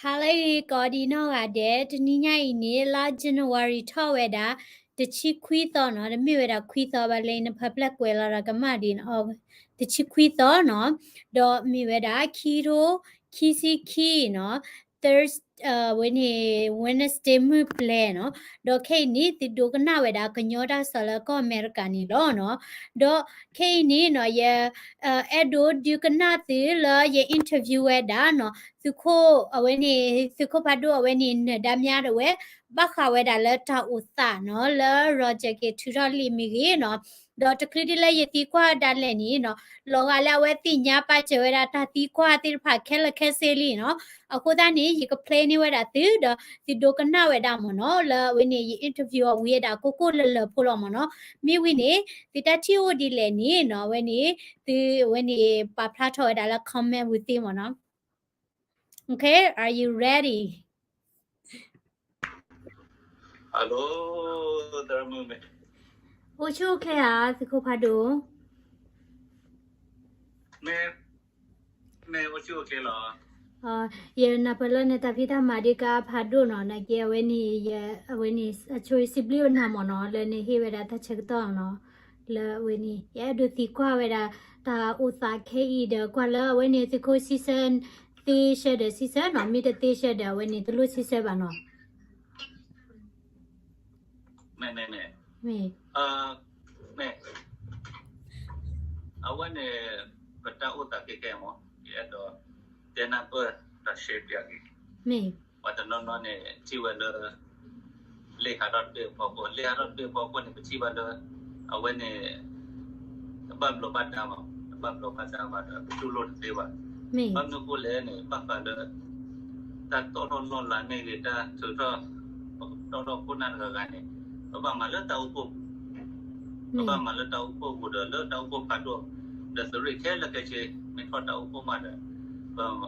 ဟါလၢအဂ့ၤ ကိးဒံးနီၢ်ဂၤဒဲး, တနံၤညါအံၤန့ၣ် လါ January ထီၣ်ဝဲဒၣ် တဆံခွံသီနီၤ, တမ့ၢ်ဝဲဒၣ်ခွံသီဘၣ်လၢ နဖၢပျဲၢ်ကွဲးလီၤဒီးကမၣ်ဒံးနီၤ, တဆံခွံသီနီၤ, ဒီးမ့ၢ်ဝဲဒၣ် ခံထိ ခံဆံခံနီၤ, Thurs ဝဲန့ၣ် Wednesday မုၢ်ပျဲၤနီၤ, ဒီးခဲအံၤန့ၣ် သုဒိကနၣ်ဝဲဒၣ်ကညီတၢ်ကစီၣ်လၢကီၢ်အမဲရကၤန့ၣ်လီၤနီၤ, ဒီးခဲအံၤန့ၣ်နီၤ ယ အဲၣ်ဒိးဒုးကနၣ်သုလၢယ interview ဝဲဒၣ်နီၤ, သုးခိၣ် အဝဲန့ၣ် သုးခိၣ်ဖးဒိၣ်အဝဲန့ၣ် နၢၤဒါမြဒဝဲ ဘၣ်ဃးဝဲဒၣ်လၢတၢ်အိၣ်သးနီၤ လၢ Roger က့ၤထုးထီၣ်လံာ်မ့ၢ်ဂ့ၤနီၤ, ဒီးတချုးဒ်လၢယသံကွၢ်ဒၣ်လဲာ်န့ၣ်နီၤ, လီၤဂာ်လၢအဝဲသ့ၣ်ညါပာ်စၢၤဝဲဒၣ်တၢ်သံကွၢ်သ့ၣ်တဖၣ်ခဲလၢာ်ခဲဆ့လံနီၤ, အဃိသတးန့ၣ် ယက play န့ၢ်ဝဲဒၣ်သု ဒီးသုဒိကနၣ်ဝဲဒၣ်မ့ၢ်နီၤ, လၢအဝဲန့ၣ် ယ interview အီၤဝံၤဝဲဒၣ်ကိၢ်ကိၢ်လၢၤလၢၤဖိလီၤမ့ၢ်နီၤ, မ့ၢ်ဝံၤန့ၣ် သုတၢ်ထံၣ်အိၣ်ဒ်လဲၣ်န့ၣ်နီၤ, အဝဲန့ၣ် သုအဝဲန့ၣ် ပာ်ဖျါထီၣ်ဝဲဒၣ်လၢ comment ဝံၤသ့မ့ၢ်နီၤ. Okay, are you ready? Hello, သရၣ်မုၣ်မ့ၢ်, အိၣ်ဆူၣ်အိၣ်ချ့ဧါ သုးခိၣ်ဖးဒိၣ်, မ့ၢ်, မ့ၢ်အိၣ်ဆူၣ်အိၣ်ချ့လီၤ. ယနၢ်ပၢၢ်လၢနတၢ်ဖံးတၢ်မၤဒံးကါဖးဒိၣ်နီၤ, နာ်က့အဝဲန့ၣ် ယ အဝဲန့ၣ် အဆိစံးဘျုးနၤမ့ၢ်နီၤ, လၢနဟ့ၣ်ဝဲဒၣ်တၢ်ဆၢကတီၢ်နီၤ, လၢအဝဲန့ၣ် ယအဲၣ်ဒိးသံကွၢ်ဝဲဒၣ် တၢ်အိၣ်သးခဲအံၤဒီး ကွၢ်လၢအဝဲန့ၣ် သုးခိၣ်စံးဆၢ, သ့ဆၢဒီးစံးဆၢနီၤ, မ့ၢ်တသ့ဆၢဒီး အဝဲန့ၣ် တလိၣ်စံးဆၢဘၣ်နီၤ. မ့ၢ်, မ့ၢ်, မ့ၢ်, မ့ၢ်, အဝဲန့ၣ် ပတၢ်အိၣ်သးခဲကဲမ့ၢ် ယအဲၣ်ဒိး တဲနၢ်ပၢၢ်တၢ်ရှဲပျးက့ၤ, မ့ၢ်, ပှၤတနီၤနီၤန့ၣ် ထံၣ်ဝဲလၢ လ့ၣ်ဟးထီၣ်တဘ့ၣ်အဖီခိၣ်, လ့ၣ်ဟးထီၣ်တဘ့ၣ်အဖီခိၣ်န့ၣ် ပထံၣ်ဘၣ်လၢ အဝဲန့ၣ် တဘၣ်ဘျီးဘၣ်ဒါဘၣ်, တဘၣ်ဘျီးဘၣ်ဒါဘၣ်ဒီး ပတူၢ်လိာ်တသ့ဘၣ်. ဘၣ်မနုၤအဃိလဲၣ်န့ၣ် ဘၣ်ဃးလၢ တၢ်တီထီၣ်လီၢ်လၤမ့ၢ်ဂ့ၤ, တၢ်ထုးထီၣ်, ပကတီထီၣ်ခိၣ်နၢ်တဂၤဂၤန့ၣ် ပဘၣ်မၤလၢတၢ်အိၣ်ဖှိၣ်ပူၤ, ပဘၣ်မၤလၢတၢ်အိၣ်ဖှိၣ်ပူၤဒီး လၢတၢ်အိၣ်ဖှိၣ်ဖးဒိၣ်, ဒီးသုးရ့ၣ်ခဲလၢာ်ခဲဆ့ မ့ၢ်ထီၣ်တၢ်အိၣ်ဖှိၣ်မးဒီး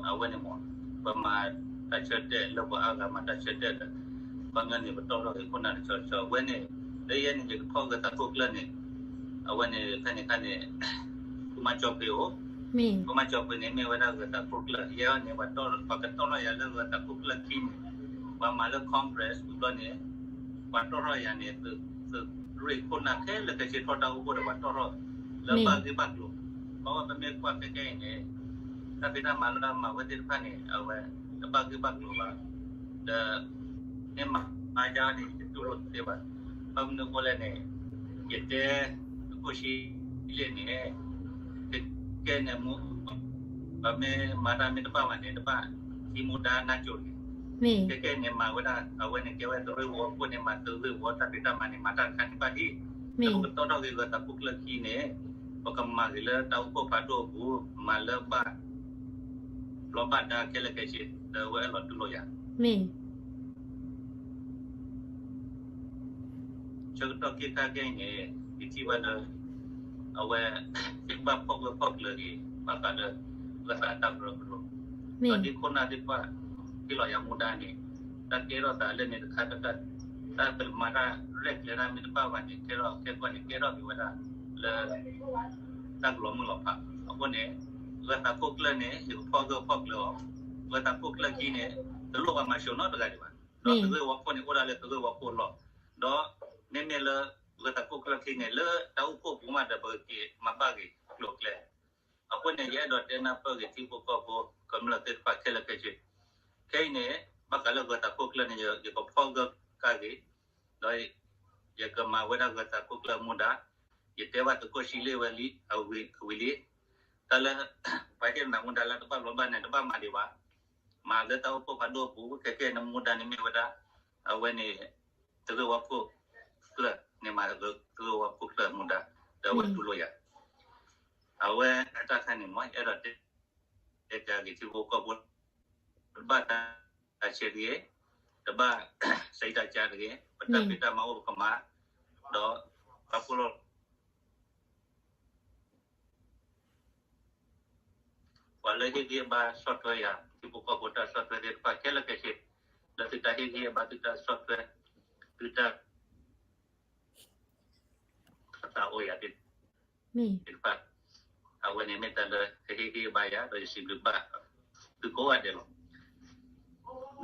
အဝဲန့ၣ်မ့ၢ် ပမၤတၢ်ဆၢတဲာ်လၢပှၤအါဂၤမၤတၢ်ဆၢတဲာ်ဒီး ဘၣ်မနုၤန့ၣ် ပတီထီၣ်က့ၤခိၣ်နၢ်တဆီဆီ အဝဲန့ၣ် လၢယဲန့ၣ် ယကဖီၣ်ဂၢၤသးခိၣ်ကျၢၢ်န့ၣ် အဝဲန့ၣ် ဖဲန့ၣ်ခါန့ၣ် ဖုမၤကၠီၤပှ့ၤအိၣ်, ဖုမၤကၠီၤပှ့ၤန့ၣ် မ့ၢ်ဝဲဒၣ်ဂၢၤသးခိၣ်ကျၢၢ်, ယဲန့ၣ် ပှၤတီထီၣ်ယၤလၢဂၢၤသးခိၣ်ကျၢၢ်ခံန့ၣ်, ပှၤမၤလၢ Congress ဝံၤဘျီန့ၣ် ပှၤတီထီၣ်ယၤန့ၣ် သုးရ့ၣ်ခိၣ်နၢ်ခဲလၢာ်ခဲဆ့ထီၣ်တၢ်အိၣ်ဖှိၣ်ဒီး ပှၤတီထီၣ်လၢဘၣ်ဂ့ၢ်ဘၣ်ကျိၤ, ဘၣ်ဝဲပမ့ၢ်ကွၢ်ခဲကဲအံၤန့ၣ် တၢ်ဖံးတၢ်မၤလၢမၤဝဲသ့ၣ်တဖၣ်န့ၣ် အဝဲတဘၣ်ဂ့ၢ်ဘၣ်ကျိၤဘၣ်, ဒီး မ့ၢ်မၤယါန့ၣ် ယတူၢ်လိာ်တသ့ဘၣ်. ဘၣ်မနုၤအဃိလဲၣ်န့ၣ် ယတဲ သုးခိၣ်ဆံလ့ၣ်န့ၣ် ကဲန့ၣ်မူ ပမ့ၢ်မၤတၢ်မ့ၢ်တဘၣ်ဘၣ်န့ၣ် တဘၣ်ထံမူဒါနါစိၤန့ၣ်, ကဲကဲန့ၣ်မၤဝဲဒၣ် အဝဲန့ၣ်ကဲဝဲသုးရ့ၣ်ဝီခိၣ်န့ၣ် မၤသုးရ့ၣ်ဝီတၢ်ဖံးတၢ်မၤန့ၣ် မၤတၢ်တခါန့ၣ်ဘၣ်ဒ် လၢပကတီထီၣ်က့ၤဂၢၤသးခိၣ်ကျၢၢ်ခံန့ၣ် ပကမၤဂ့ၤလၢတၢ်အိၣ်ဖှိၣ်ဖးဒိၣ်အပူၤ မၤလၢဘၣ် ဘျီဘၣ်ဒါခဲလၢာ်ခဲဆ့ လၢဝဲအဲၣ်လီၤတူၢ်လိာ်ယၤ ဆၢကတီၢ်ခဲခါခဲအံၤန့ၣ် ယထံၣ်ဘၣ်လၢ အဝဲ ဘၣ်ဖီၣ်ဂၢၢ်ဖီၣ်ကျၢၤက့ၤ ဘၣ်ဃးလၢ ဂၢၤသးတၢ်ကရၢကရိ, ဒီးဒ်ခိၣ်နၢ်သ့ၣ်တဖၣ် ဟ့ၣ်လီၤယၤမူဒါန့ၣ် တၢ်ကဲထီၣ်သးလၢန့ၣ်တခါ တၢ် တၢ်ကမၤတၢ်ရဲၣ်ကျဲၤတၢ်မ့ၢ်တဘၣ်ဘၣ်န့ၣ် ခဲထီၣ်ခဲကီၢ်န့ၣ် ကဲထီၣ်က့ၤဝဲဒၣ်လၢ တၢ်ကလီၤမုၢ်လီၤဖး. အဃိန့ၣ် ဂၢၤသးခိၣ်ကျၢၢ်န့ၣ် ယကဖီၣ်ဂၢၢ်ဖီၣ်ကျၢၤအီၤ, ဂၢၤသးခိၣ်ကျၢၢ်ခံန့ၣ် တလိၣ်ဘၣ်မၤဆိနီတဂၤဒံးဘၣ်. ဒီးသုးရ့ၣ်ဝီခိၣ်န့ၣ် အိၣ်ဒၣ်လၢသုးရ့ၣ်ဝီခိၣ်လီၤ. ဒီးမ့မ့ၢ်လၢ ဂၢၤသးခိၣ်ကျၢၢ်ခံန့ၣ် လၢတၢ်အိၣ်ဖှိၣ်ပူၤမးဒီး ပကက့ၤမၤဘၣ်ဂ့ၤကျိၤကျဲ အဃိန့ၣ် ယအဲၣ်ဒိးတဲနၢ်ပၢၢ်ဂ့ၤ ထံဖိကီၢ်ဖိ ကမျၢၢ်သ့ၣ်တဖၣ်ခဲလၢာ်ခဲဆ့, ခဲအံၤန့ၣ် ဘၣ်ဃးလၢဂၢၤသးခိၣ်ကျၢၢ်န့ၣ် ယကဖီၣ်ဂၢၢ်ကါဂ့ၤ, ဒီးယကမၤဝဲဒၣ်ဂၢၤသးခိၣ်ကျၢၢ်မူဒါ, ယတဲဘၣ်သုးခိၣ်ဆံလ့ၣ်ဝဲလံ အဝံၤလံ, တၢ်လၢ ပှၤဟ့ၣ်နၤမူဒါလၢတဘၣ်ဘျီဘၣ်န့ၣ် တဘၣ်မၤဒံးဘၣ်, မၤလၢတၢ်အိၣ်ဖှိၣ်ဖးဒိၣ်အပူၤ ခဲကဲန့ၣ်မူဒါန့ၣ်မ့ၢ်ဝဲဒၣ် အဝဲန့ၣ် သုးရ့ၣ်ဝီခိၣ်ကျၢၢ်န့ၣ် မၤသုးရ့ၣ်ဝီခိၣ်ကျၢၢ်မူဒါ ဒီးအဝဲတူၢ်လိာ်ယၤ, အဝဲအတၢ်ခါန့ၣ်မ့ၢ် ယအဲၣ်ဒိးတဲ တဲက့ၤဂ့ၤထံဖိကီၢ်ဖိ တဘၣ်တၢ်ဆဲးတဂ့ၤ, တဘၣ်စံးတၢ်ကါတဂ့ၤ, ပတၢ်ဖံးတၢ်မၤအိၣ်ပကမၤ, ဒီးပှၤဖိလီၤ ပှၤလၢဟ့ၣ်ဂံၢ်ဟ့ၣ်ဘါဆီၣ်ထွဲယၤ ထံဖိကီၢ်ဖိတၢ်ဆီၣ်ထွဲသ့ၣ်တဖၣ်ခဲလၢာ်ခဲဆ့, လၢသုတၢ်ဟ့ၣ်ဂံၢ်ဟ့ၣ်ဘါ သုတၢ်ဆီၣ်ထွဲ သုတၢ် သးအိၣ်ယၤသ့ၣ်တဖၣ်, အဝဲန့ၣ်မ့ၢ်တၢ်လၢကဟ့ၣ်ဂံၢ်ဟ့ၣ်ဘါယၤ ဒီးယစံးဘျုးဘၣ်သုကိးဂၤဒဲးလီၤ.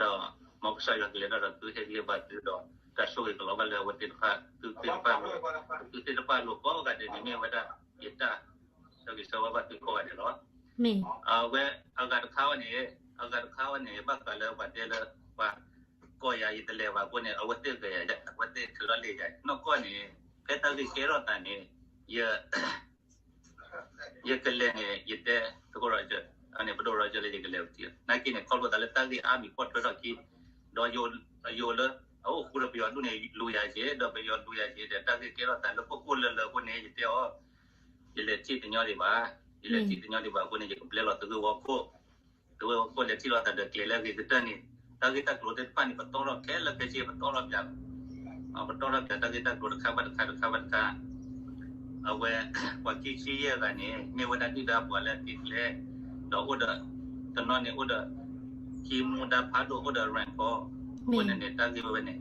ဒီးမ်ကစၢ်ယွၤကလဲၤဒီးဒီးသုဟ့ၣ်ဂံၢ်ဟ့ၣ်ဘါသုဒီး တၢ်ဆိၣ်ဂ့ၤကလီၤဘၣ်လၢအဝဲသ့ၣ်တဖၣ် သုသ့ၣ်တဖၣ်လိၤ, သုသ့ၣ်တဖၣ်လိၤကိးဂၤဒဲးန့ၣ် မ့ၢ်ဝဲဒၣ်ယတၢ် ဆၢဂ့ၤဆၢဝါဘၣ်သုကိးဂၤဒဲးလီၤ. အဝဲအဂၤတခါဝဲန့ၣ်, အဂၤတခါဝဲန့ၣ် ဘၣ်ဃးလၢပှၤတဲလၢ ပှၤကိးယၤယတလဲၤဘၣ်အဃိန့ၣ် အဝဲသ့ၣ်ဂဲၤယၤ အဝဲသ့ၣ်ထုးထီၣ်လံာ်ယၤ နီၢ်ကီၢ်န့ၣ် ဖဲတၢ်ဂ့ၢ်ကဲထီၣ်သးန့ၣ် ယ ယကလဲၤန့ၣ် ယတဲသကိး Roger, န့ၣ် ပဒိၣ် Roger လၢယကလဲၤဝဲတံၢ် နာ်က့န့ၣ် ခီဖျိသးလၢတၢ်ဂ့ၢ်အါမံၤပိာ်ထွဲထီၣ်ခံ, ဒီးယအိၣ်လၢအအိၣ်ဃူဒီးပယီၤဒူၣ်န့ၣ် လူၤယၤက့ၤ ဒီးပယီၤလူၤယၤက့ၤဒီး တၢ်ဂ့ၢ်ကဲထီၣ်သးလၢကိၢ်ကိၢ်လၢလၢအဃိန့ၣ် ယတဲအီၤ ယလဲၤထံၣ်တညီဒံးဘၣ်, ယလဲၤထံၣ်တညီဒံးဘၣ်အဃိန့ၣ် ယကပျဲလီၤသုးဂ့ၢ်ဝီခိၣ် သုးဂ့ၢ်ဝီခိၣ်လဲၤထံၣ်လိာ်သးဒီးကျဲၤလၢအဂ့ၤကတၢၢ်န့ၣ် တၢ်ဂ့ၢ်တၢ်ကျိၤသ့ၣ်တဖၣ်န့ၣ် ပတီထီၣ်ခဲလၢာ်ခဲဆ့ ပတီထီၣ်ပၠး ပတီထီၣ်ပၠးတၢ်ဂ့ၢ်တၢ်ကျိၤတခါဘၣ်တခါဘၣ်တခါ အဝဲ ပှၤခံဆံယဲၢ်ဂၤန့ၣ် မ့ၢ်ဝဲဒၣ်ဒုၣ်ဒါပှၤလၢအက့ၤကျဲ ဒီးအိၣ်ဒီး တနီၤန့ၣ်အိၣ်ဒီး ခံမူဒါဖးဒိၣ် အိၣ်ဒီး rank ဃီ အဃိန့ၣ်န့ၣ် တၢ်ဂ့ၢ်ဝဲန့ၣ်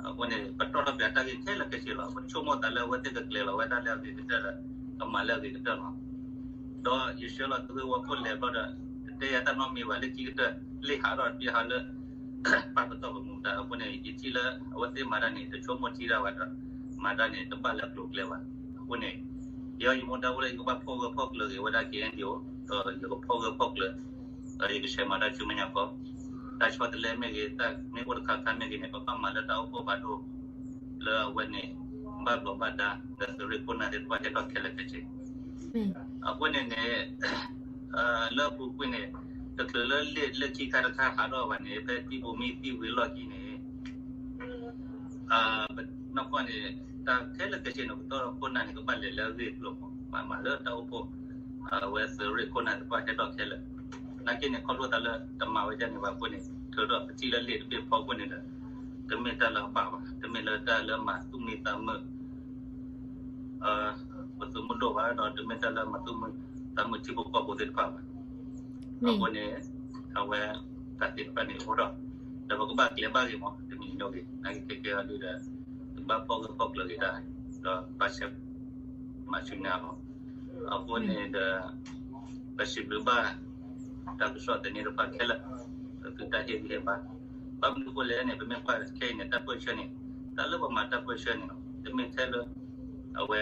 အဃိန့ၣ် ပတီထီၣ်ပၠးတၢ်ဂ့ၢ်ခဲလၢာ်ခဲဆ့လီၤ. ပဆိကမိၣ်သးလၢအဝဲသ့ၣ်ကကျဲၤလီၤဝဲဒၣ်လၢအဂ့ၤကတၢၢ်ဒီး ကမၤလၢအဂ့ၤကတၢၢ်လီၤ. ဒီးယဆှၢလီၤသုးဂ့ၢ်ဝီခိၣ်လဲၤဘျီဒီး တတဲယၤတၢ်နီတမံၤဘၣ် လၢခံကတၢၢ် လ့ၣ်ဟးထီၣ်တဘ့ၣ်ဟးလၢ ပာ်ပတီၢ်ပမူဒါအဃိန့ၣ် ယထံၣ်လၢအဝဲသ့ၣ်မၤတၢ်န့ၣ် တဆိကမိၣ်ထံတၢ်ဘၣ်ဒီး မၤတၢ်န့ၣ် တဘၣ်လၢအကျိၤအကျဲဘၣ်. အဃိန့ၣ် ယဲယမူဒါအိၣ်လၢယကဘၣ်ဖီၣ်ဂၢၢ်ဖီၣ်ကျၢၤဂ့ၤဝဲဒၣ် ကဲအံၤဒံးအိၣ် ဒီးယကဖီၣ်ဂၢၢ်ဖီၣ်ကျၢၤ ဒီးယကဆဲးမၤတၢ်ဆူမဲာ်ညါဃီ တၢ်ဆီတလဲမ့ၢ်ဂ့ၤ တၢ်မ့ၢ်အိၣ်တခါခါမ့ၢ်ဂ့ၤန့ၣ် ပဘၣ်မၤလၢတၢ်အိၣ်ဖှိၣ်ဖးဒိၣ် လၢအဝဲန့ၣ် ဘၣ်ဘျီးဘၣ်ဒါ လၢသုးရ့ၣ်ခိၣ်နၢ်သ့ၣ်တဖၣ်ဟဲထီၣ်ခဲလၢာ်ခဲဆ့ အဃိန့ၣ်န့ၣ် လၢအပူၤကွံာ်န့ၣ် တချုးလၢလ့ၣ်လၢခံခါတခါဟးထီၣ်ဘၣ်န့ၣ် ဖဲသံၣ်ဘိမံသံၣ်ဝံၤလီၢ်ခံန့ၣ် နီၢ်ကီၢ်န့ၣ် တၢ်ခဲလၢာ်ခဲဆ့န့ၣ် ကတီၢ်ခိၣ်နၢ်န့ၣ် ကဘၣ်လဲၤလၢအဂ့ၢ်အကျိၤမး မၤမၤလၢတၢ်အိၣ်ဖှိၣ် အဝဲသုးရ့ၣ်ခိၣ်နၢ်သ့ၣ်တဖၣ်ဟဲထီၣ်ခဲလၢာ် နာ်က့န့ၣ် ခီဖျိသးလၢတမၤဝဲဒ်န့ၣ်ဘၣ်အဃိန့ၣ် ထုးထီၣ်ပထံၣ်လၢလ့ၣ်တဘ့ၣ်ဖီခိၣ်န့ၣ်ဒီး တမ့ၢ်တၢ်လၢအဘၣ်ဘၣ် တမ့ၢ်လၢတၢ်လၢမၤသူၣ်မံသးမုာ် ပသုးမုၢ်ဒိၣ်ဘၣ်ဒီး တမ့ၢ်တၢ်လၢမၤသူၣ်မံသးမုာ်ထံဖိကီၢ်ဖိသ့ၣ်တဖၣ်ဘၣ်. အဃိန့ၣ် အဝဲ တၢ်သ့ၣ်တဖၣ်န့ၣ်အိၣ်ထီၣ် ဒီးပကဘၣ်ကျဲၤဘၣ်ဂ့ၤမး တမံၤညိဂ့ၤ နာ်က့ခဲကဲအီၤဒုဒီး ပဘၣ်ဖီၣ်ဂၢၢ်ဖီၣ်ကျၢၤဂ့ၤတၢ် ဒီးဘၣ်ဆဲး မၤဆူညါလီၤ. အဃိန့ၣ်ဒီး ပစံးဘျုးဘၣ် တၢ်ကစီၣ်သန့တဖၣ်ခဲလၢာ် ဒီးသုတၢ်ဟ့ၣ်ဂံၢ်ဟ့ၣ်ဘါ ဘၣ်မနုၤအဃိလဲၣ်န့ၣ် ပမ့ၢ်ကွၢ်ခဲအံၤန့ၣ် တၢ်ပၢၢ်ဆၢန့ၣ် တၢ်လၢပမၤတၢ်ပၢၢ်ဆၢန့ၣ် တမ့ၢ်ထဲလၢ အဝဲ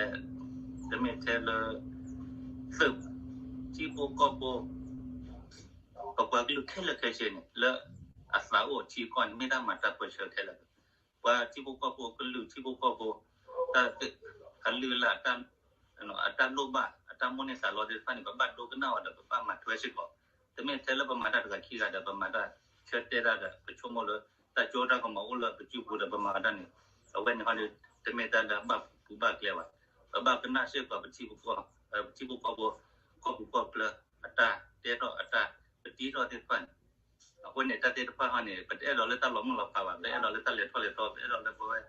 တမ့ၢ်ထဲလၢ သုး ထံဖိကီၢ်ဖိ ပပှၤကလုာ်ခဲလၢာ်ခဲဆ့န့ၣ် လၢအသးအိၣ်ထံကီၢ်န့ၣ် မ့ၢ်တၢ်မၤတၢ်ပၢၢ်ဆၢခဲလၢာ် ပှၤထံဖိကီၢ်ဖိကလုာ်ထံဖိကီၢ်ဖိ တၢ်သ့ၣ်အလုၢ်အလၢ် အတၢ်လိၣ်ဘၣ် အတၢ်မိၣ်န့ၢ်သးလီသ့ၣ်တဖၣ်န့ၣ် ပဘၣ်ဒိကနၣ်အီၤဒီး ပဘၣ်မၤထွဲစ့ၢ်ကီး တမ့ၢ်ထဲလၢပမၤတၢ်တဂၤခံဂၤဒီး ပမၤတၢ်ဆၢတဲာ်တၢ်ဒီး ပဆိကမိၣ်လၢ တၢ်ကၠိတၢ်ကမီၤအိၣ်လၢပစုပူၤဒီး ပမၤတၢ်န့ၣ် အဝဲန့ၣ်ဟီဒီး တမ့ၢ်တၢ်လၢအဘၣ်ပူၤဘၣ်ကျဲဘၣ် ပဘၣ်ကနၣ်စ့ၢ်ကီးပထံဖိကီၢ်ဖိ ကီၢ်ပူၤကီၢ်ချၢ အတၢ်တဲထီၣ်အတၢ်ပတံထီၣ်သ့ၣ်တဖၣ်န့ၣ် အဃိန့ၣ် တၢ်သ့ၣ်တဖၣ်ဟီန့ၣ် ပတအဲၣ်ဒိးလၢတၢ်လီၤမုၢ်လီၤဖးဘၣ် ပအဲၣ်ဒိးလၢတၢ်လဲၤထီၣ်လဲၤထီ ပအဲၣ်ဒိးလၢပဝဲ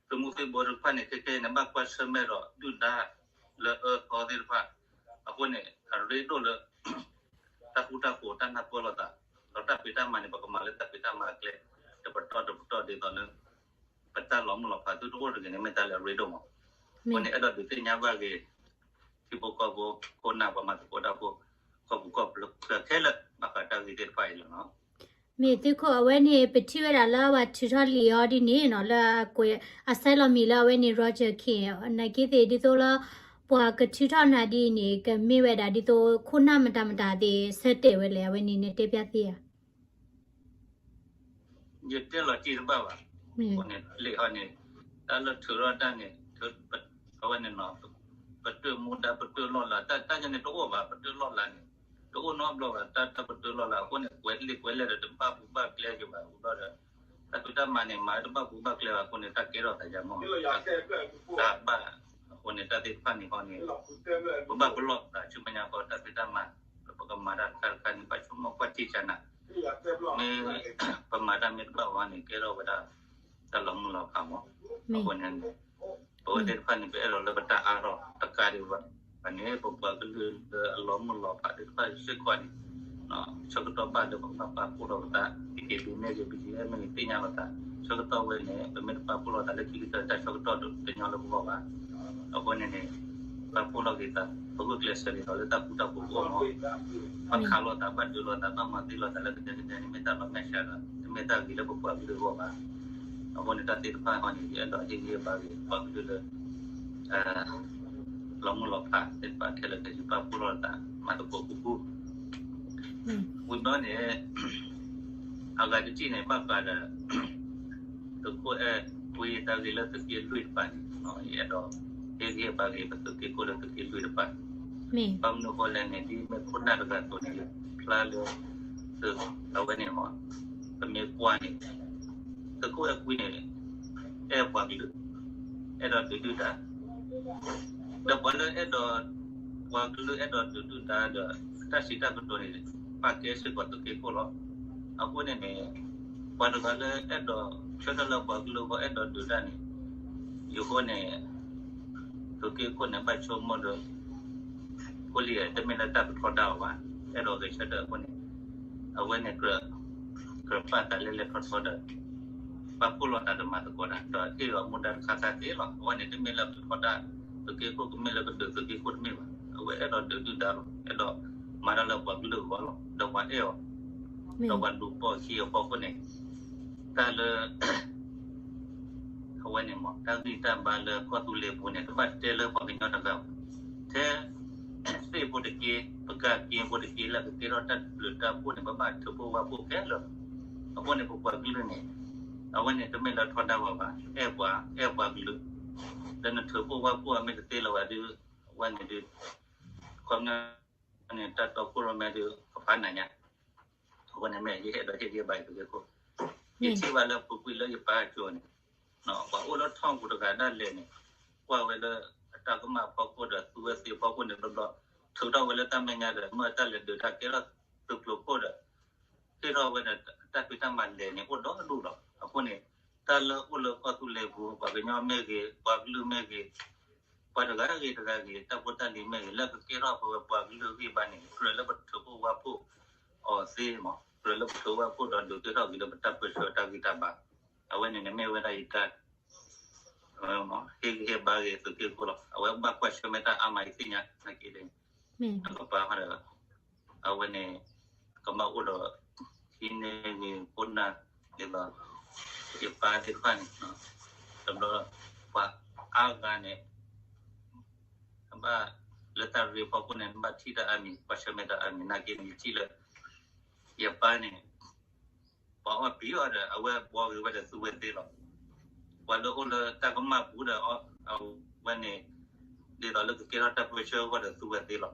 သုးမုၢ်သံၣ်ဘိတဖၣ်န့ၣ် ခဲခဲအံၤန့ၣ် ဘၣ်ကွၢ်ဆၢၣ်မဲာ်ဒီးဒုၣ်ဒါလၢအအၢသီသ့ၣ်တဖၣ် အဃိန့ၣ် အရ့ဒိၣ်လၢ တၢ်ဃူတၢ်ဖိးတၢ်နၢ်ပၢၢ်လိာ်သး ဒီးတၢ်ဖံးတၢ်မၤန့ၣ် ပကမၤလၢတၢ်ဖံးတၢ်မၤအကျဲ တပတီၢ်တပတီၢ်ဒ်သိးလၢ ပတၢ်လီၤမုၢ်လီၤဖးသုတအိၣ်တဂ့ၤန့ၣ် မ့ၢ်တၢ်လၢအရ့ဒိၣ်မး အဃိန့ၣ် အဲၣ်ဒိးဒုးသ့ၣ်ညါဘၣ်ဂ့ၤ ထံဖိကီၢ်ဖိ ခိၣ်နၢ်ပှၤမၤသကိးတၢ်ဖိ ကီၢ်ပူၤကီၢ်ချၢခဲလၢာ် ဘၣ်ဃးတၢ်ဂ့ၢ်သ့ၣ်တဖၣ်အံၤလီၤနီၤ မ့ၢ်သုးခိၣ်အဝဲန့ၣ် ပထံၣ်ဝဲဒၣ်လၢအဝဲထုးထီၣ်လံာ်အီၤဒ်န့ၣ်နီၤ လၢအကွဲး အဆဲးလီၤမံၤလၢအဝဲန့ၣ် Roger Khin နာ်က့သ့ၣ်ဒ်သိးလၢ ပှၤကထုးထီၣ်နၤဒ်အံၤန့ၣ် ကမ့ၢ်ဝဲဒၣ်ဒ်သိး ခိၣ်နၢ်မတၤမတၤသ့ၣ် ဆၢတဲာ်ဝဲလဲၣ် အဝဲန့ၣ် နတဲပျးသ့ဧါ ယတဲလီၤတံၢ်တဘၣ်ဘၣ်. အဃိန့ၣ် လံာ်ဟီန့ၣ် တၢ်လၢထုးထီၣ်တၢ်န့ၣ် အဝဲန့ၣ်နီၤ ပတၢၢ်မူဒါ ပတၢၢ်လီၢ်လၤ တၢ်ယဲန့ၣ်တအိၣ်ဘၣ် ပတၢၢ်လီၢ်လၤန့ၣ် တအိၣ်နီတဘျီဘၣ် တၢ်တၢ်ပတၢၢ်လီၢ်လၤ အဃိန့ၣ် ကွဲးလံာ်ကွဲးလဲၢ်ဒီးတဘၣ်ပူၤဘၣ်ကျဲက့ၤဘၣ် အဃိဒီး တၢ်ဖံးတၢ်မၤန့ၣ် မၤတဘၣ်ပူၤဘၣ်ကျဲဘၣ် အဃိန့ၣ် တၢ်ကဲထီၣ်သးယါမီၢ် တၢ်ဘၣ် အဃိန့ၣ် တၢ်သ့ၣ်တဖၣ်န့ၣ်ဟီန့ၣ် ပဘၣ်ပလီၢ်သးဆူမဲာ်ညါဃီ တၢ်ဖံးတၢ်မၤ ပကမၤတၢ်တခါတခါန့ၣ် ဘၣ်ဆိကမိၣ်ကွၢ်ထံကနၤ မ့ၢ် ပမၤတၢ်မ့ၢ်တဘၣ်ဘၣ်န့ၣ် ကဲထီၣ်ဝဲဒၣ် တၢ်လီၤမုၢ်လီၤဖးမး အဃိန့ၣ် ပဝဲသ့ၣ်တဖၣ်န့ၣ် ပအဲၣ်ဒိးလၢပတၢ်အါထီၣ်တကးဒံးဘၣ်န့ၣ် ပပှၤကလုာ်လၢအလီၤမုၢ်လီၤဖးသ့ၣ်တဖၣ်စ့ၢ်ကီးန့ၣ် ဆၢကတီၢ်ဘၣ်လၢပကဘၣ်ပာ်ဖှိၣ်ထီၣ်ပသး က့ၤက့ၤဒုးနဲၣ်က့ၤ ပက့ၤအဲၣ်မ့ၢ်ဂ့ၤသ့ၣ်ညါလိာ်သး ဆၢကတီၢ်ဝဲန့ၣ် ပမ့ၢ်တပာ်ဖှိၣ်လိာ်သးလၢခံကတၢၢ်တၢ်ဆၢကတီၢ်တညီလၢပဂီၢ်ဘၣ် အဃိန့ၣ်န့ၣ် ပာ်ဖှိၣ်ထီၣ်က့ၤသး ပဂုာ်ကျဲးစၢးက့ၤဒီးလၢတၢ်ဃူတၢ်ဖိးအဂီၢ်မး ဘၣ်ခးလိာ်သး ဘၣ်ဒုးလိာ်သး ဘၣ်မၤသံလိာ်သးလၢကဒဲကဒဲန့ၣ် မ့ၢ်တၢ်လီၤမဲာ်ဆှးဒီး တ တမ့ၢ်တၢ်ဂ့ၤလၢပပှၤကလုာ်အဂီၢ်ဘၣ်. အဃိန့ၣ် တၢ်သ့ၣ်တဖၣ်ဟီန့ၣ် ယအဲၣ်ဒိးဟ့ၣ်ဂံၢ်ဟ့ၣ်ဘါဂ့ၤ ပှၤကလုာ်လၢ လီၤမုၢ်လီၤဖးသ့ၣ်တဖၣ်ခဲလၢာ်ခဲဆ့ ပာ်ဖှိၣ်လိာ်သး မၤသကိးကူကူ ဝံၤဘျီန့ၣ် အဂၤတထံၣ်န့ၣ် ဘၣ်ဃးဒီး သုးခိၣ်အဲၣ်ကွံတၢ်ဂ့ၢ်လၢသုးက့လွံၢ်တဖၣ်န့ၣ် ယအဲၣ်ဒိးဟ့ၣ်ဂံၢ်ဟ့ၣ်ဘါဂ့ၤ ပသုးက့ခိၣ်လၢသုးက့လွံၢ်တဖၣ် ဘၣ်မနုၤအဃိလဲၣ်န့ၣ် ဒ်မ့ၢ်ခိၣ်နၢ်တဂၤအသိးန့ၣ် ယဖျါလၢ သုးအဝဲန့ၣ်မ့ၢ် ပမ့ၢ်ကွၢ်န့ၣ် သုးခိၣ်အဲၣ်ကွံန့ၣ် အဲၣ်ပှၤကလုာ် အဲၣ်ဒိးဒုးဒုၣ်ဒါ ဒီးပှၤလၢအဲၣ်ဒိး ပှၤကလုာ်အဲၣ်ဒိးဒုးဒုၣ်ဒါဒီး တၢ်စံးတၢ်ကတိၤန့ၣ် ပာ်ကဲစ့ၢ်ကီးသုးက့ခိၣ်လီၤ. အဃိန့ၣ်န့ၣ် ပှၤတဂၤလၢအဲၣ်ဒိးဆၢထၢၣ်လၢပှၤကလုာ်အဂီၢ် အဲၣ်ဒိးဒုးတၢ်န့ၣ် ယဃိန့ၣ် သုးက့ခိၣ်န့ၣ် ဘၣ်ဆိကမိၣ်ဒီး ဖိလံၤတမ့ၢ်လၢတၢ်ကထီဒါအီၤဘၣ်, အဲၣ်ဒိးဂဲၤဆၢထၢၣ်အဃိန့ၣ် အဝဲန့ၣ် ကြၢးပာ်သးလဲလဲထီထီဒီး ပာ်ဖှိၣ်လိာ်သးဒီးမၤသကိးတၢ် ဒီးဟ့ၣ်အီၤမူဒါတခါခါသ့လီၤ. အဝဲန့ၣ်တမ့ၢ်လၢကထီဒါ သုးက့ခိၣ် ကမ့ၢ်လၢကဒုးသုးက့ခိၣ်တမ့ၢ်ဘၣ်. အဝဲအဲၣ်ဒိးဒုးဒုၣ်ဒါလီၤ. အဲၣ်ဒိးမၤတၢ်လၢပှၤကလုာ်အဂီၢ်လီၤ. ဒီးပှၤအဲၣ်အီၤ ဒီးပှၤဒုးပိာ်အခံအဖီခိၣ်န့ၣ် တၢ်လၢ အဝဲန့ၣ်မ့ၢ် တၢ်ဂံၢ်တၢ်ဘါလၢကီၢ်သူလ့ၤပူၤန့ၣ် တဘၣ်တဲလၢပှၤကညီတဂၤဘၣ်. ထဲ သ့ၣ်ဖိတက့ ပကၢ်က့ဖိတက့လၢကကဲထီၣ်တၢ်ဘျုးတၢ်ဖှိၣ်န့ၣ် ပဘၣ်ထုးဖှိၣ်ဝါဖှိၣ်ခဲလၢာ်လီၤ. အဃိန့ၣ် ပပှၤကလုာ်န့ၣ် အဝဲန့ၣ်တမ့ၢ်လၢထီဒါဝဲဘၣ်, အဲၣ်ပှၤ အဲၣ်ပှၤကလုာ် လၢနထုးဖှိၣ်ဝါဖှိၣ်အမ့ၢ်တသ့လၢၤဘၣ်ဒီး အဝဲန့ၣ်ဒီး ခီပညီန့ၣ် တၢ်တီခိၣ်ရိၣ်မဲဒီး ကဖးနၤညါ အဃိန့ၣ်မ့ၢ်ယအဲၣ်ဒိးဟ့ၣ်ဂံၢ်ဘါယသုးက့ခိၣ်, ယထံၣ်ဘၣ်လၢပူၤကွံာ်လၢယပၢ်အစိၤန့ၣ် ပှၤအိၣ်လၢထီၣ်ပူၤတဂၤဒၣ်လဲာ်န့ၣ် ကွၢ်ဝဲလၢအတၢ်ကမၣ်ဖီခိၣ်ဒီး သူဝဲသ့ၣ်ဖီခိၣ်န့ၣ် ဘျီဘျီ ထုးထီၣ်ဝဲလၢတၢ်မဲာ်ညါဒီး မ့ၢ်တၢ်လဲၤဒုးတၢ်ကဲထီၣ်သုးကျိၤခိၣ်ဒီး ဟ့ၣ်ထီၣ်ဝဲဒီး တၢ်ဖံးတၢ်မၤလဲၤန့ၣ် အိၣ်ဒီဒူၣ်လီၤ. အဃိန့ၣ် တၢ်လၢအိၣ်လၢကီၢ်သူလ့ၤပူၤ ပှၤကညီမ့ၢ်ဂ့ၤ ပှၤကလုာ်မ့ၢ်ဂ့ၤ ပှၤတဂၤဂ့ၤတဂၤဂ့ၤ တၢ်ဖိတၢ်လံၤမ့ၢ်ဂ့ၤ လၢကကဲထီၣ်ပဝဲပှၤကလုာ်ဂံၢ်ဘါန့ၣ် ကြၢးလၢပထုးဖှိၣ်ဝါဖှိၣ်အီၤသ့မး, ကြၢးလၢပထုးဝါဖှိၣ်ဒီးဒုးကဲထီၣ်က့ၤလၢပတၢ်ပၢဆှၢတၢ်ဂံၢ်တၢ်ဘါ, အဝဲန့ၣ်န့ၣ်မ့ၢ်ဝဲဒၣ်ယတၢ် ဟ့ၣ်ဂံၢ်ဟ့ၣ်ဘါဂ့ၤသုးက့ခိၣ်လီၤ. အဝဲဘၣ်ကွၢ်ဆၢၣ်မဲာ်တၢ်အါမးယသ့ၣ်ညါနာ်က့ဒီး နကပၤဟီဒီး အဝဲန့ၣ် ကဘၣ်အိၣ်ဒီး ဟံးန့ၢ်ဂ့ၤခိၣ်နၢ် ဒ်သိး ယပၢ်သ့ၣ်တဖၣ်န့ၣ် တဘျီ ပှၤအါဂၤန့ၣ် ဘၣ်လၢတၢ်ရ့ဖီခိၣ်န့ၣ် နဘၣ်ထံၣ်တၢ်အါမံၤ ကွၢ်ဆၢၣ်မဲာ်တၢ်အါမံၤနာ်က့န့ၣ် ယထံၣ်လၢ ယပၢ်န့ၣ် ပှၤအီၣ်ပံၤအီၤဒီး အဝဲဘှီဂ့ၤဝဲဒီးသူဝဲသ့လီၤ. ပှၤလၢအိၣ်လၢတၢ်ကမၣ်ပူၤဒီး အဝဲန့ၣ် ဒ်သိးလၢကကဲထီၣ်တၢ်ပၢဆှၢအဂီၢ်ဒီးသူဝဲသ့လီၤ.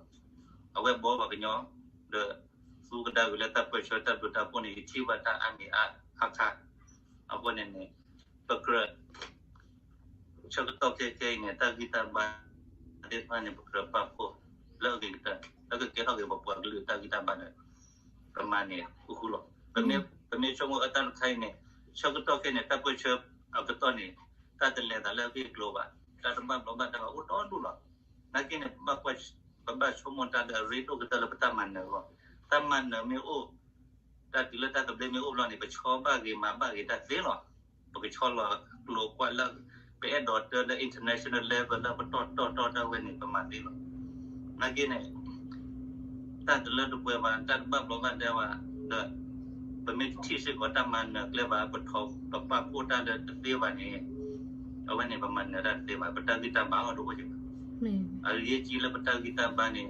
အဝဲဘှီပှၤကညီ ဒီးသူကဒါက့ၤလၢတၢ်ပၢဆှၢတၢ်ဘျုးတၢ်ဖှိၣ်န့ၣ် ယထံၣ်ဘၣ်တၢ်အါမံၤအါခါခါ အဃိန့ၣ်န့ၣ် ပကြၢး ဆၢကတီၢ်ခဲခဲအံၤန့ၣ် တၢ်ဂံၢ်တၢ်ဘါသ့ၣ်တဖၣ်န့ၣ် ပကြၢးပာ်ဖှိၣ်လၢအဂ့ၤကတၢၢ် လၢကကဲထီၣ်က့ၤပပှၤကလုာ်တၢ်ဂံၢ်တၢ်ဘါဒီး ပမၤန့ၣ်ဃူဃူလီၤ. ပမ့ၢ်ဆိကမိၣ်အတၢ်တခါအံၤန့ၣ် ဆၢကတီၢ်ခဲန့ၣ် တၢ်ပၢဆှၢအကတီၢ်န့ၣ် တၢ်တလဲၤသးလၢအဂ့ၢ်အကျိၤဘၣ်, တၢ်တဘၣ်ဘျီးဘၣ်ဒါဘၣ်အိၣ်ဒီဒူၣ်လီၤ. နာ်က့န့ၣ် ပဘၣ်ဆိကမိၣ်တၢ်လၢအရ့ဒိၣ်ကတၢၢ်လၢပတၢ်မၤနၢၤအဂီၢ်, တၢ်မၤနၢၤမ့ၢ်အိၣ် တၢ်တုၤလၢတၢ်သဘျ့မ့ၢ်အိၣ်ဘျီန့ၣ် ပဆီဘၣ်ဂ့ၤမၤဘၣ်ဂ့ၤတၢ်သ့လီၤ. ပကဆီလီၤကျိၤကွၢ်လၢ ပအဲၣ်ဒိးတၢ်လၢ international level လၢပတီၢ်တီၢ်တီၢ်တၢ်ဝဲန့ၣ် ပမၤသ့လီၤ. နာ်က့န့ၣ် တၢ်တလၢတပှဲၤဘၣ် တၢ်တဘၣ်ဘျီးဘၣ်ဒါဘၣ်ဒီး ပမ့ၢ်တထံၣ်စ့ၢ်ကီးတၢ်မၤနၢၤကျဲဘၣ် ပထီၣ်ပပာ်ဖှိၣ်တၢ်လၢတသ့ဘၣ်န့ၣ် အဝဲန့ၣ် ပမၤနၢၤတၢ်တသ့ဘၣ် ပတၢ်ဂံၢ်တၢ်ဘါအီၤတအိၣ်က့ဘၣ်. အလံာ်ယဲၢ်ကံလၢပတၢ်ဂံၢ်တၢ်ဘါန့ၣ်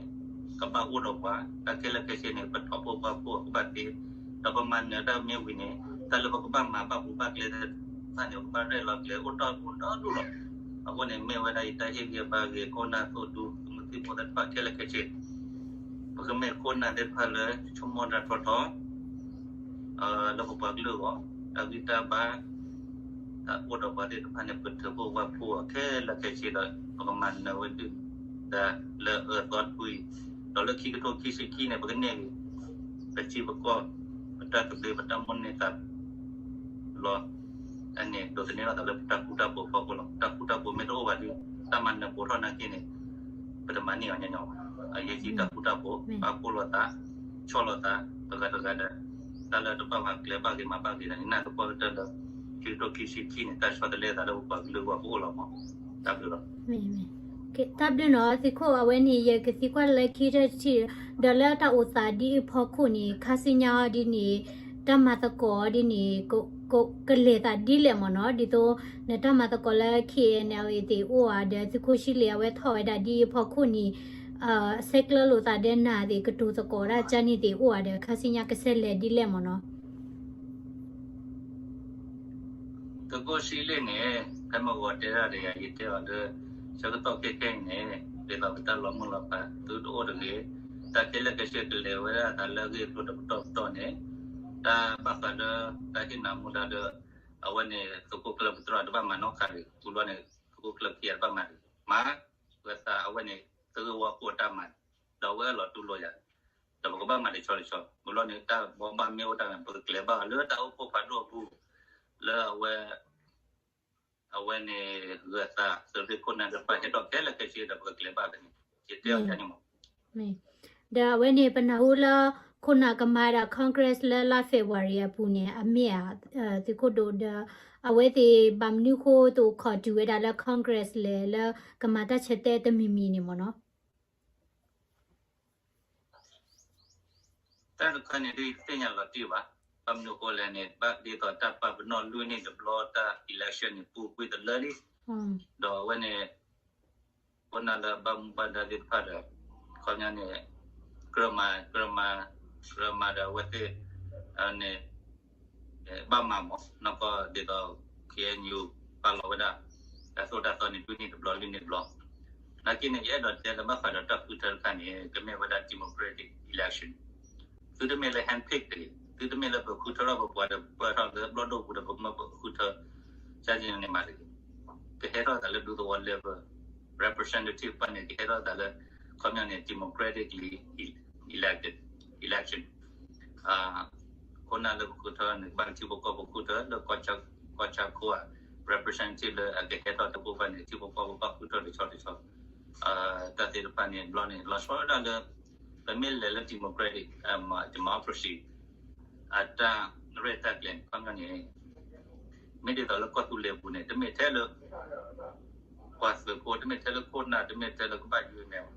ကဘၣ်အိၣ်ဒီးပှၤ တၢ်ခဲလၢာ်ခဲဆ့န့ၣ် ပထီၣ်ဖှိၣ်ပာ်ဖှိၣ်ကဘၣ်သ့, ဒီးပမၤနၢၤတၢ်မ့ၢ်ဝံၤန့ၣ် တၢ်လၢပကဘၣ်မၤဘၣ်ပူၤဘၣ်ကျဲသ့ၣ်တဖၣ်န့ၣ် ပကဘၣ်ရဲၣ်လီၤကျဲၤအိၣ်တီၢ်အိၣ်ဒီဒူၣ်လီၤ. အဃိန့ၣ် မ့ၢ်ဝဲဒၣ်ယတၢ်ဟ့ၣ်ဂံၢ်ဘါဂ့ၤ ခိၣ်နၢ်သိၣ်ဒူ သုးမုၢ်သံၣ်ဘိသ့ၣ်တဖၣ်ခဲလၢာ်ခဲဆ့ ပကမ့ၢ်ခိၣ်နၢ်သ့ၣ်တဖၣ်လၢဆိကမိၣ်တၢ်ထီထီ လၢပပှၤကလုာ်အဂီၢ် တၢ်ဂံၢ်တၢ်ဘါ တၢ်အိၣ်ဒီးပှၤသ့ၣ်တဖၣ်န့ၣ် ပထုးဖှိၣ်ဝါဖှိၣ်ခဲလၢာ်ခဲဆ့ဒီး ပကမၤနၢၤဝဲဒၣ် လၢအၢသီတဖုအံၤ ဒီးလၢခံကထိခံဆံခံန့ၣ် ပကန့ၢ်ဂ့ၤ ပထံပကီၢ် ပတၢ်သဘျ့ ပတၢ်မိၣ်န့ၢ်သး လီၤ. အန့ၣ် ဒိးသန့ၤထီၣ်သးလၢပတၢ်ဃူတၢ်ဖိးအဖီခိၣ်လီၤ. တၢ်ဃူတၢ်ဖိးမ့ၢ်တအိၣ်ဘၣ်ဒီး တၢ်မၤနၢၤပိာ်ထီၣ်နာ်က့န့ၣ် ပတမၤန့ၢ်အီၤညီညီဘၣ်. အရေးကြီးတၢ်ဃူတၢ်ဖိး ပာ်ဖှိၣ်လိာ်သး ဆီၣ်လိာ်သး တဂၤတဂၤဒီး တၢ်လၢတဘၣ်ပှၤကျဲဘၣ်ဂ့ၤမၤဘၣ်ဂ့ၤဒီး နနၢ်သပှၢ်ကတၢၢ်လၢ ခံကထိခံဆံခံန့ၣ် တၢ်ဆီတလဲသးလၢပပှၤကလုာ်အဂီၢ်ပအိၣ်လီၤမး. တၢ်ဘျုးလီၤ. တၢ်ဘျုးနီၤ သုးခိၣ် အဝဲန့ၣ် ယကသံကွၢ်လၢခံထၢၣ်တထံၣ် ဒီးလၢတၢ်အိၣ်သးဒ်အံၤအဖီခိၣ်န့ၣ် ခါဆူညါအီၤဒ်န့ၣ် တၢ်မၤသကိးဒ်န့ၣ် ကလဲၤသးဒ်လဲၣ်မ့ၢ်နီၤ, ဒ်သိး နတၢ်မၤသကိးလၢ K N L A သ့ၣ်အိၣ်ဧါဒီး သုးခိၣ်ဆံလ့ၤအဝဲထီၣ်ဝဲဒၣ်ဒ်အံၤအဖီခိၣ်န့ၣ် ဆဲးကျၢလိာ်သးဒီးနၤသ့ၣ် ကတိၤသကိးတၢ်ကန့ၣ်သ့ၣ်အိၣ်ဧါဒီး ခါဆူညါကဆဲးလဲၤဒ်လဲၣ်မ့ၢ်နီၤ. သုးခိၣ်ဆံလ့ၤန့ၣ် ဖဲမုၢ်ဂီၤတဲဒၣ်ဒီးယၤ ယတဲအီၤလၢ ဆၢကတီၢ်ခဲခဲအံၤန့ၣ် ဒ်သိးပတၢ်လီၤမုၢ်လီၤဖး သုတအိၣ်တဂ့ၤ, တၢ်ခဲလၢာ်ခဲဆ့ကလဲၤဝဲဒၣ်သးလၢအဂ့ၢ်အကျိၤတပတီၢ်ပတီၢ်န့ၣ် တၢ်ဘၣ်ဃးလၢ တၢ်ဟ့ၣ်နၤမူဒါလၢ အဝဲန့ၣ် သုးခိၣ်ကျၢၢ်ပတြၢၤတဘၣ်မၤနီတခါတဂ့ၤ, သုးဘျီန့ၣ် သုးခိၣ်ကျၢၢ်ခံဂၤတဘၣ်မၤတဂ့ၤ, မၤ ဝဲသးအဝဲန့ၣ် သုးဂ့ၢ်ဝီကိးတၢ်မၤန့ၣ် ဒီးအဝဲအလီၤတူၢ်လိာ်ယၤ, ဒီးပကဘၣ်မၤတဆီတဆီ, မ့ၢ်ဘျီန့ၣ် တၢ်ဘီဘၣ်မ့ၢ်အိၣ်တၢ်န့ၣ် ပကကျဲၤဘၣ်အီၤလၢတၢ်အိၣ်ဖှိၣ်ဖးဒိၣ်အပူၤ လၢအဝဲ အဝဲန့ၣ် ဂၢၤသး သုးရ့ၣ်ခိၣ်နၢ်တဖၣ်ဟဲထီၣ်ခဲလၢာ်ခဲဆ့ဒီး ပကကျဲၤဘၣ်ဖဲန့ၣ် ယတဲအီၤယၤန့ၣ်မး. ဒီးအဝဲန့ၣ် ပနၢ်ဟူလၢ ခိၣ်နၢ်ကမၤဒၣ် Congress လၢလါ February အပူၤန့ၣ် အမ့ၢ်ဧါ သုးခိၣ်ဒိၣ်ဒီး အဝဲသ့ၣ်ဘၣ်မနုၤဃိတအိၣ်ခိးတုၤဝဲဒၣ်လၢ Congress လဲၣ် လၢကမၤတၢ်ဆဲးတဲတမံၤမံၤန့ၣ်မ့ၢ်နီၤ. တၢ်တခါန့ၣ် ဒ်သ့ၣ်ညါလီၤတံၢ်ဘၣ်, ဘၣ်မနုၤအဃိလဲၣ်န့ၣ် ဘၣ်ဒ်သိးတၢ်ပာ်ပနီၣ်လွံၢ်နံၣ်တဘျီ တၢ် election န့ၣ် ပူၤကွံာ်တလၢလံ, ဒီးအဝဲန့ၣ် ခိၣ်နၢ်လၢဘၣ်မူဘၣ်ဒါသ့ၣ်တဖၣ်ဒီး ခီပညီန့ၣ် ကြၢးမၤ ကြၢးမၤ ကြၢးမၤဒီးအဝဲသ့ၣ် န့ၣ် ဘၣ်မၤမး နီၢ်ကီၢ်ဒ်သိး K N U ပာ်လီၤဝဲဒၣ် တၢ်သိၣ်တၢ်သီန့ၣ် လွံၢ်နံၣ်တဘျီ လွံၢ်နံၣ်တဘျီ, နာ်က့န့ၣ် ယအဲၣ်ဒိးတဲလၢဘၣ်ဃးဒီးတၢ်ဃုထၢတခါန့ၣ် ကမ့ၢ်ဝဲဒၣ် democratic election, သုတမ့ၢ်လၢ handpick တဂ့ၤ, သုတမ့ၢ်လၢပဃုထၢထီၣ်ပပှၤဒီးပၢၢ်ထီၣ်လၢဘျီၣ်ဒိၣ်ပူၤဒီးပမၢပဃုထၢ စၢ်က့န့ၣ်မးတဂ့ၤ, ကဟဲထီၣ်သးလၢဒူသဝီ level, representative ပှၤန့ၣ် ကဟဲထီၣ်သးလၢ ခီပညီန့ၣ် democratically elected election, ခိၣ်နၢ်လၢပဃုထၢန့ၣ် ဘၣ်ထံဖိကီၢ်ဖိဃုထၢလၢ ကီၢ်ဆၢခိၣ်ဧါ representative လၢအကဟဲထီၣ်တဘိဘၣ်န့ၣ် ထံဖိကီၢ်ဖိဘၣ်ဃုထၢတဆီတဆီ, တၢ်သ့ၣ်တဖၣ်န့ၣ် ဘျီန့ၣ် လီၤဆီဒၣ်တၢ်လၢ ပမ့ၢ်လဲၤလၢ democratic democracy အတၢ်ရဲၣ်တၢ်ကျဲၤန့ၣ် ခီပညီန့ၣ် မ့ၢ်ဒ်သိးလၢကီၢ်သူလ့ၤပူၤန့ၣ် တမ့ၢ်ထဲလၢ ပှၤသုးဖိ တမ့ၢ်ထဲလၢခိၣ်နၢ် တမ့ၢ်ထဲလၢကဘၣ်ယိၤမဲာ်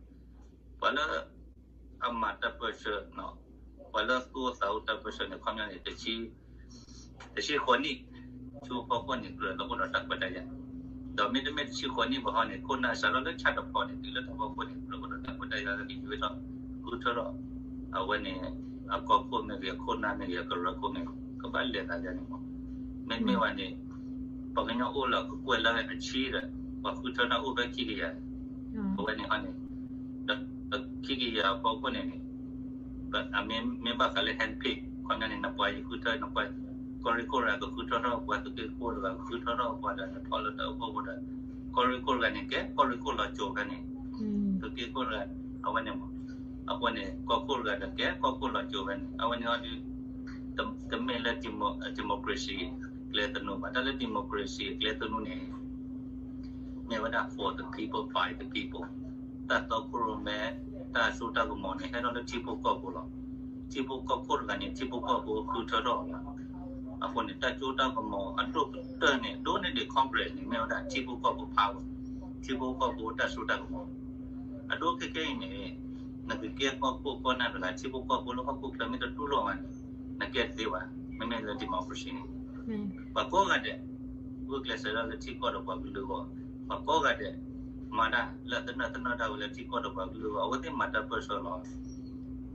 ဘၣ်, ပှၤလၢ အမၤတၢ်ပၢဆှၢ, ပှၤလၢသူၣ်အိၣ်သးအိၣ်တၢ်ပၢဆှၢန့ၣ် ခီပညီန့ၣ် တဆံဃိးနံၣ် ဆူဖီခိၣ်န့ၣ် ကြၢးလၢအိၣ်ဒီးတၢ်ခွဲးတၢ်ယာ်, ဒီးမ့တမ့ၢ်တဆံဃိးနံၣ်ဘၣ်ဟီန့ၣ် ခိၣ်နၢ်စးထီၣ်လၢဆၣ်တဖီန့ၣ် တုၤလၢတၢ်ဖီခိၣ်န့ၣ် ကြၢးအိၣ်ဒီးတၢ်ခွဲးတၢ်ယာ်လၢကယွဲထီၣ် ဃုထၢထီၣ် အဝဲန့ၣ် အကီၢ်ခိၣ်မ့ၢ်ဂ့ၤ အခိၣ်နၢ်မ့ၢ်ဂ့ၤ အကရၢခိၣ်မ့ၢ်ဂ့ၤ ကဘၣ်လဲၤသးဒ်န့ၣ်မး, မ့မ့ၢ်ဝဲန့ၣ် ပှၤကညီအိၣ်လၢကကွဲၢ်လၢအဆံဒီး ပှၤဃုထၢတၢ်အိၣ်ဖဲခံကယၤ, အဝဲန့ၣ်ဟီန့ၣ် ဒီးခံကယၤအဖီခိၣ်န့ၣ်န့ၣ် မ့ၢ်ဘၣ်ဃးလၢ handpick ခီပညီန့ၣ် နပှၤယဃုထၢ နပှၤ ကီၢ်ရ့ၣ်ခိၣ်တဂၤကဃုထၢထီၣ်ပှၤ သုးက့ခိၣ်တဂၤကဃုထၢထီၣ်ပှၤဒီးနထီၣ်လၢတၢ်အိၣ်ဖှိၣ်ပူၤဒီး ကီၢ်ရ့ၣ်ခိၣ်တဂၤန့ၣ် ကဲကီၢ်ရ့ၣ်ခိၣ်လီၤစိၤဖဲန့ၣ် သုးက့ခိၣ်တဂၤ အဝဲန့ၣ်မး အဃိန့ၣ် ကီၢ်ခိၣ်တဂၤဒီးကဲကီၢ်ခိၣ်လီၤစိၤဖဲန့ၣ် အဝဲန့ၣ်အီၤဒုး တမ့ၢ်လၢ democracy ကျဲသနူဘၣ် တၢ်လၢ democracy ကျဲသနူန့ၣ် မ့ၢ်ဝဲဒၣ် for the people by the people တၢ်တီခိၣ်ရိၣ်မဲ တၢ်စိတၢ်ကမီၤန့ၣ် ဟဲထီၣ်လၢထံဖိကီၢ်ဖိလီၤ. ထံဖိကီၢ်ဖိတဂၤန့ၣ် ထံဖိကီၢ်ဖိဃုထၢထီၣ်အီၤလီၤ. အဃိန့ၣ် တၢ်စိတၢ်ကမီၤအဒိၣ်ကတၢၢ်န့ၣ် ဒိၣ်န့ၢ်ဒံး Congress န့ၣ် မ့ၢ်ဝဲဒၣ်ထံဖိကီၢ်ဖိ power ထံဖိကီၢ်ဖိတၢ်စိတၢ်ကမီၤ အဒိၣ်ခဲခဲအံၤန့ၣ် နကကဲကီၢ်ခိၣ်ကီၢ်နၢ်တဂၤ ထံဖိကီၢ်ဖိလၢဟီၣ်ခိၣ်ချၢမ့ၢ်တတူၢ်လိာ်ဘၣ်န့ၣ် နကဲတသ့ဘၣ်. မ့မ့ၢ်လၢ democracy န့ၣ် ပှၤကိးဂၤဒဲး ဂုာ်ကျဲးစၢးဒၣ်လၢထံကီၢ်ဒီးပှၤကလုာ်အဂီၢ် ပှၤကိးဂၤဒဲး မၤတၢ်လၢသနၢၣ်သနၢၣ်ဒၣ်ဝဲလၢထံကီၢ်ဒီးပှၤကလုာ်အဂီၢ် အဝဲသ့ၣ်မၤတၢ်ပၢဆှၢလီၤ.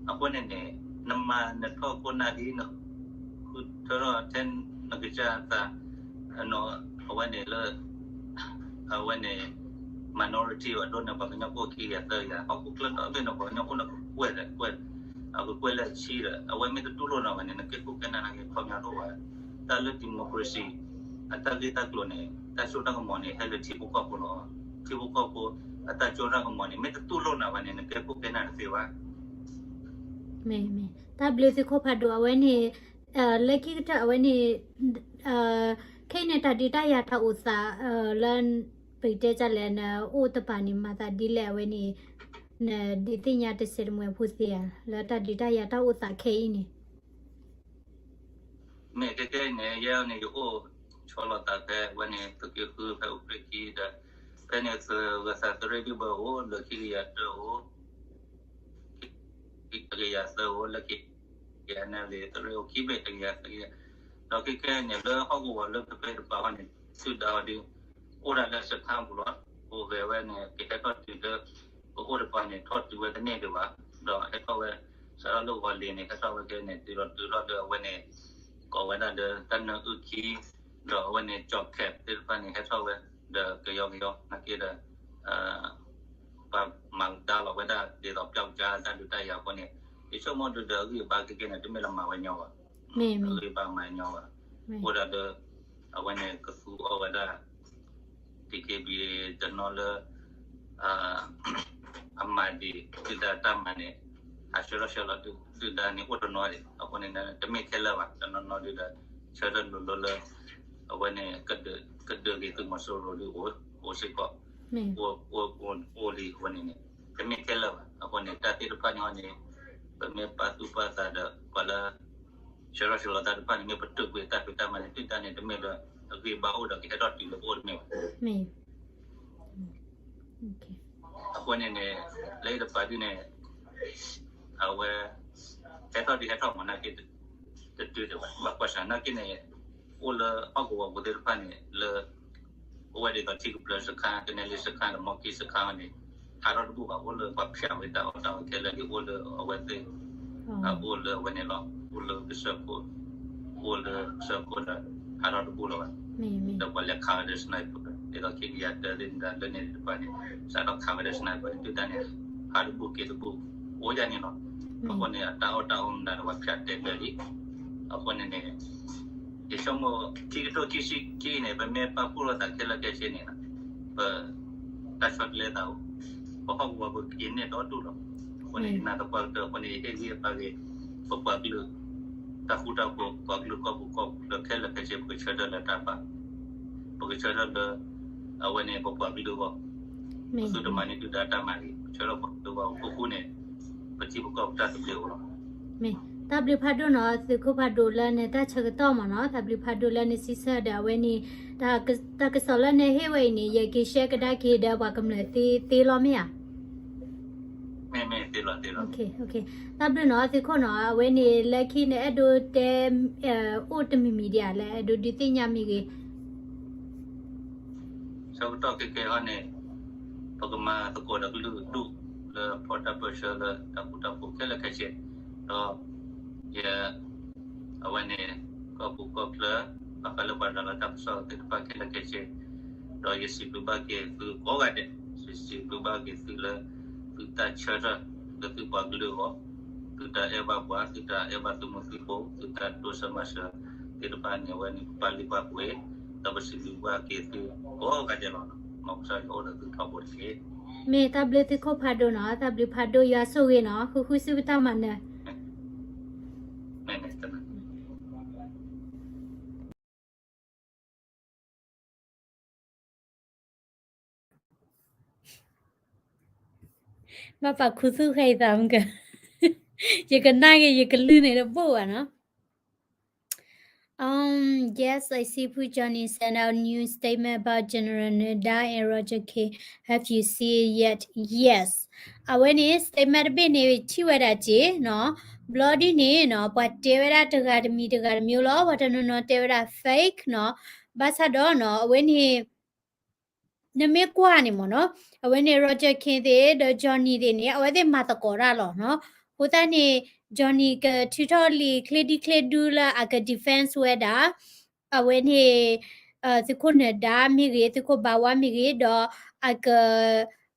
အဃိန့ၣ်န့ၣ် နမၤနထီၣ်ခိၣ်နၢ်ဒ် နဃုထၢထီၣ်ထဲနကစၢ်သး အဝဲန့ၣ်လၢ အဝဲန့ၣ် minority အဒိန့ၣ် ပှၤကညီဖိခံကယၤသၢကယၤ ဟီၣ်ခိၣ်ချၢဒီဘ့ၣ်န့ၣ် ပှၤကညီဖိန့ၣ် ကကွဲၢ်ဒီးကွဲၢ် အကကွဲၢ်လၢအဆံဒီး အဝဲမ့ၢ်တတူၢ်လိာ်နီၤဘၣ်န့ၣ် နကဲခိၣ်ကဲနၢ်နာ်က့ ခီပညီတအိၣ်ဘၣ်. တၢ်လၢ democracy အတၢ်ဂ့ၢ်တၢ်ကျိၤန့ၣ် တၢ်စိတၢ်ကမီၤန့ၣ် ဟဲလၢထံဖိကီၢ်ဖိလီၤ. ထံဖိကီၢ်ဖိ အတၢ်စိတၢ်ကမီၤန့ၣ် မ့ၢ်တတူၢ်လိာ်နီၤဘၣ်န့ၣ် နကဲခိၣ်ကဲနၢ်တသ့ဘၣ်. မ့ၢ် မ့ၢ် တၢ်ဘျုးသုးခိၣ်ဖးဒိၣ် အဝဲန့ၣ် လၢခံကတၢၢ်အဝဲန့ၣ် ခဲအံၤန့ၣ် တၢ်ဒုးတၢ်ယၤတၢ်အိၣ်သး လၢ ပကတဲဒ်လဲၣ် နအိၣ်တပၤန့ၣ် မၤသးဒ်လဲၣ်အဝဲန့ၣ် နဒုးသ့ၣ်ညါတစဲးတမှဲၤဖိသ့ဧါ လၢတၢ်ဒုးတၢ်ယၤတၢ်အိၣ်သးခဲအံၤန့ၣ် မ့ၢ်ကဲကဲအံၤန့ၣ် ယဲအံၤန့ၣ် ယအိၣ်ဆီလီၤသးဖဲဝဲန့ၣ် သုးက့ဃုဖဲအိၣ်ဖျဲၣ်ခံဒီး ဖဲန့ၣ်သုးဂဲၤသးသုးရ့ၣ်ဒုၣ်ဘၢအိၣ် လၢခံကယၤတၢအိၣ် ခံကယၤသၢအိၣ် လၢခံကယၤ KNLA သုးရ့ၣ်အိၣ်ခံဘ့ၣ်တကယၤသၢကယၤ, ဒီးခဲခဲန့ၣ် လၢဟီၣ်ကဝီၤလၢဖဲဖဲတပၤဃီန့ၣ် သုးဒါအီၤဒီး အိၣ်ဒၣ်လၢစခါပူၤလီၤ. အိၣ်ဂဲၤဝဲန့ၣ် ကဟဲထီၣ်တုၤလၢ ပအိၣ်တပၤန့ၣ် ထီၣ်တုၤဝဲတန့ၢ်ဒံးဘၣ်, ဒီးဟဲထီၣ်ဝဲ စးထီၣ်လၢဂီၤလ့ၤန့ၣ် ဟဲထီၣ်ဝဲခဲန့ၣ် တုၤလီၤတုၤထီၣ်လၢအဝဲန့ၣ် ကိးဝဲဒၣ်လၢတၢ်နၢအုၣ်ခံ ဒီးအဝဲန့ၣ် ကၠီၣ်ခဲးသ့ၣ်တဖၣ်န့ၣ် ဟဲထီၣ်ဝဲ ဒီးကယီကယီ နာ်က့ဒီး ပှၤမၤဒါလီၤဝဲဒၣ် ဒ်သိးပျောက်ကြား တၢ်ဒုးတၢ်ယၤအဃိန့ၣ် ယဆိကမိၣ်ဒုဒီးအဂံၢ်အဘါခဲကဲန့ၣ် တမ့ၢ်လၢမၤဝဲညီဘၣ်, အဂံၢ်အဘါမၤညီဘၣ်, အိၣ်ဒၣ်ဒီး အဝဲန့ၣ်ကသူအီၤဝဲဒၣ် DKBA တနီၤလၢ အမၤဒံး ဒုၣ်ဒါတၢ်မၤန့ၣ် အဆှၢထီၣ်ဆှၢလီၤဒုၣ်ဒါန့ၣ် အိၣ်တနီၤဒံး အဃိန့ၣ် တမ့ၢ်ခဲလၢာ်ဘၣ်, တနီၤနီၤဒုဒီး ဆၢထၢၣ်လိၤလိၤလၢ အဝဲန့ၣ် ကဒၢးက့ၤသုးမီၤစိရိၤဒု အိၣ်စ့ၢ်ကီး အိၣ်လံအဃိန့ၣ်န့ၣ် တမ့ၢ်ခဲလၢာ်ဘၣ်. အဃိန့ၣ် တၢ်သ့ၣ်တဖၣ်န့ၣ်ဟီန့ၣ် ပမ့ၢ်ပာ်သူၣ်ပာ်သးဒီး ပှၤလၢ ဆှၢထီၣ်ဆှၢလီၤတၢ်တဖၣ်န့ၣ် မ့ၢ်ပတုာ်ကွံာ်တၢ်ဖံးတၢ်မၤန့ၣ် ဒုၣ်ဒါန့ၣ် တမ့ၢ်လၢအဂံၢ်ဘါအိၣ်ဒီးကဟဲထီၣ်တုၤလၢပအိၣ်တမ့ၢ်ဘၣ်. အဃိန့ၣ်န့ၣ် လၢယတပာ်ဒ်န့ၣ် အဝဲ ဟဲထီၣ်ဒုဟဲထီၣ်မးနာ်က့ တတုၤဒံးဘၣ် ဘၣ်ကွၢ်ဆၢနာ်က့န့ၣ် အိၣ်လၢဟီၣ်ကဝီၤပူၤသ့ၣ်တဖၣ်န့ၣ် လၢ အိၣ်ဝဲဒ်သိးထံကပျၢၤစခါ ကနဲလံစခါဒီးမီၢ်ကံစခါန့ၣ် ဟးထီၣ်တဘူၣ်ဘၣ် အိၣ်လၢပှၤဖၠးဝဲတၢ်အီၣ်တၢ်အီခဲလၢာ်ဒ်အိၣ်လၢအဝဲသ့ၣ် အိၣ်လၢအဝဲန့ၣ်လီၤ အိၣ်လၢကစၢၢ်ခိၣ် အိၣ်လၢကစၢၢ်ခိၣ်ဒီး ဟးထီၣ်တဘူၣ်လၢၤဘၣ် ဒီးပှၤလဲၤခးဝဲဒီး sniper ဒ်သိးခံကယၤတၢသ့ၣ်တဖၣ်န့ၣ် စးထီၣ်ခးဝဲဒီး sniper န့ၣ် ဒုၣ်ဒါန့ၣ် ဟးတဘူၣ်က့ၤတဘူၣ် အိၣ်ဒ်န့ၣ်လီၤ. အဃိန့ၣ် အတၢ်အီၣ်တၢ်အီမနုၤဒီးပှၤဖၠးတဲာ်တဲာ်လံ အဃိန့ၣ်န့ၣ် ယဆိကမိၣ် ခံကထိခံဆံခံန့ၣ် ပမ့ၢ်ပာ်ဖှိၣ်လိာ်သးခဲလၢာ်ခဲဆ့န့ၣ် ပ တၢ်ဆီတလဲသးအိၣ် ပဟီၣ်ကဝီၤပက့ၤန့ၢ်ဒီဒူၣ်လီၤ. အဃိန့ၣ် ယနာ်သပှၢ်ကတၢၢ်အဃိန့ၣ် ယဟ့ၣ်ဂံၢ်ဟ့ၣ်ဘါက့ၤ ပပှၤကလုာ် တၢ်ဃူတၢ်ဖိး ပှၤကလုာ်ကီၢ်ပူၤကီၢ်ပူၤလၢခဲလၢာ်ခဲဆ့ ပကဆၢထၢၣ်လၢတၢ်ဘၣ် ပကဆၢထၢၣ်လၢ အဝဲန့ၣ် ပပှၤကလုာ်အဂီၢ် ပသုတမၤန့ၢ်ဒုၣ်ဒါတၢ်မၤလံ ပဆၢထၢၣ်ပှၤကလုာ်အဂီၢ် အဃိန့ၣ် ပထံပကီၢ်ပတၢ်သဘျ့အိၣ်လီၤ. မ့ၢ် တၢ်ဘျုးဖးဒိၣ်နီၤ သုးခိၣ်ဖးဒိၣ်လၢနတၢ်ဆၢကတီၢ်မ့ၢ်နီၤ တၢ်ဘျုးဖးဒိၣ်လၢနစံးဆၢဒီးအဝဲန့ၣ် တၢ်ကစီၣ်လၢနဟ့ၣ်ဝဲအံၤန့ၣ် ယက့ၤ share ကဒါက့ၤဒီးပှၤကမျၢၢ်သ့သ့လီၤမ့ၢ်ဧါ. မ့ၢ်မ့ၢ်သ့လီၤသ့လီၤ. တၢ်ဘျုးနီၤ သုးခိၣ်နီၤ အဝဲန့ၣ်လၢခံနအဲၣ်ဒိးတဲ အိၣ်တမံၤမံၤဒံးဧါ လၢအဲၣ်ဒိးဒုးသ့ၣ်ညါမ့ၢ်ဂ့ၤ ဆၢကတီၢ်ခဲကဲဟီန့ၣ် ပကမၤသကိးဒီးကလုာ်ဒူၣ်လၢဖီၣ်တၢ်ပၢဆှၢလၢတၢ်ဃူတၢ်ဖိးခဲလၢာ်ခဲဆ့ ဒီးယ အဝဲန့ၣ် ကီၢ်ပူၤကီၢ်ချၢ ဘၣ်ဃးလၢပှၤတၢ်လီၢ်တၢ်ပစီၣ်သ့ၣ်တဖၣ်ခဲလၢာ်ခဲဆ့ ဒီးယစံးဘျုးဘၣ်က့ၤသုကိးဂၤဒဲး ယစံးဘျုးဘၣ်က့ၤသုလၢ သုတၢ်ဆၢထၢၣ် လၢသုပှၤကလုာ်အဂီၢ် သုတၢ်အဲၣ်ဘၣ်ပှၤ သုတၢ်အဲၣ်ဘၣ်သုမိၢ်သုဖိ သုတၢ်တိစၢၤမၤစၢၤသ့ၣ်တဖၣ်န့ၣ် အဝဲန့ၣ်ပပာ်လုၢ်ပာ်ပှ့ၤ ဒီးပစံးဘျုးဘၣ်က့ၤသုကိးဂၤဒဲးလီၤ. မ်ကစၢ်ယွၤအိၣ်ဒီးသုထီဘိတက့ၢ်. မ့ၢ်တၢ်ဘျုးသုးခိၣ်ဖးဒိၣ်နီၤ တၢ်ဘျုးဖးဒိၣ်ယွၤဆိၣ်ဂ့ၤနီၤ ဃုဃုစုပတၢ်မၤနၢၤ ဘၣ်ပာ်ခူသူၣ်ဃဲအံၤသးမုၢ်ကၢ ယကနၣ်က့ၤ ယကလုၢ်န့ၣ်တဘိၣ်ဘၣ်နီၤ Um, yes, I see Pu Johnny send out new statement about General Nada and Roger King. Have you seen it yet? Yes. အဝဲန့ၣ် statement တဘ့ၣ်န့ၣ် ထံၣ်ဝဲဒၣ်က့ၤနီၤ ဘျီဒ်န့ၣ်နီၤ ပှၤတဲဝဲဒၣ်တဂၤတမံၤတဂၤတမံၤလီၤ ပှၤတနီၤနီၤတဲဝဲဒၣ် fake နီၤ ဘၣ်ဆၣ်ဒီးနီၤ အဝဲန့ၣ် နမ့ၢ်ကွၢ်န့ၣ်မ့ၢ်နီၤ အဝဲန့ၣ် Roger King သ့ၣ်ဒီး Johnny သ့ၣ်န့ၣ် အဝဲသ့ၣ်မၤသကိးတၢ်လီၤနီၤ အဃိသတးန့ၣ် Johnny ကထုးထီၣ်လံာ်ချ့ဒံချ့ဒူလၢအက defense ဝဲဒၣ် အဝဲန့ၣ် သုးခိၣ်နၢၤဒါမ့ၢ်ဂ့ၤ သုးခိၣ်ဘၣ်ဝါမ့ၢ်ဂ့ၤ ဒီးအက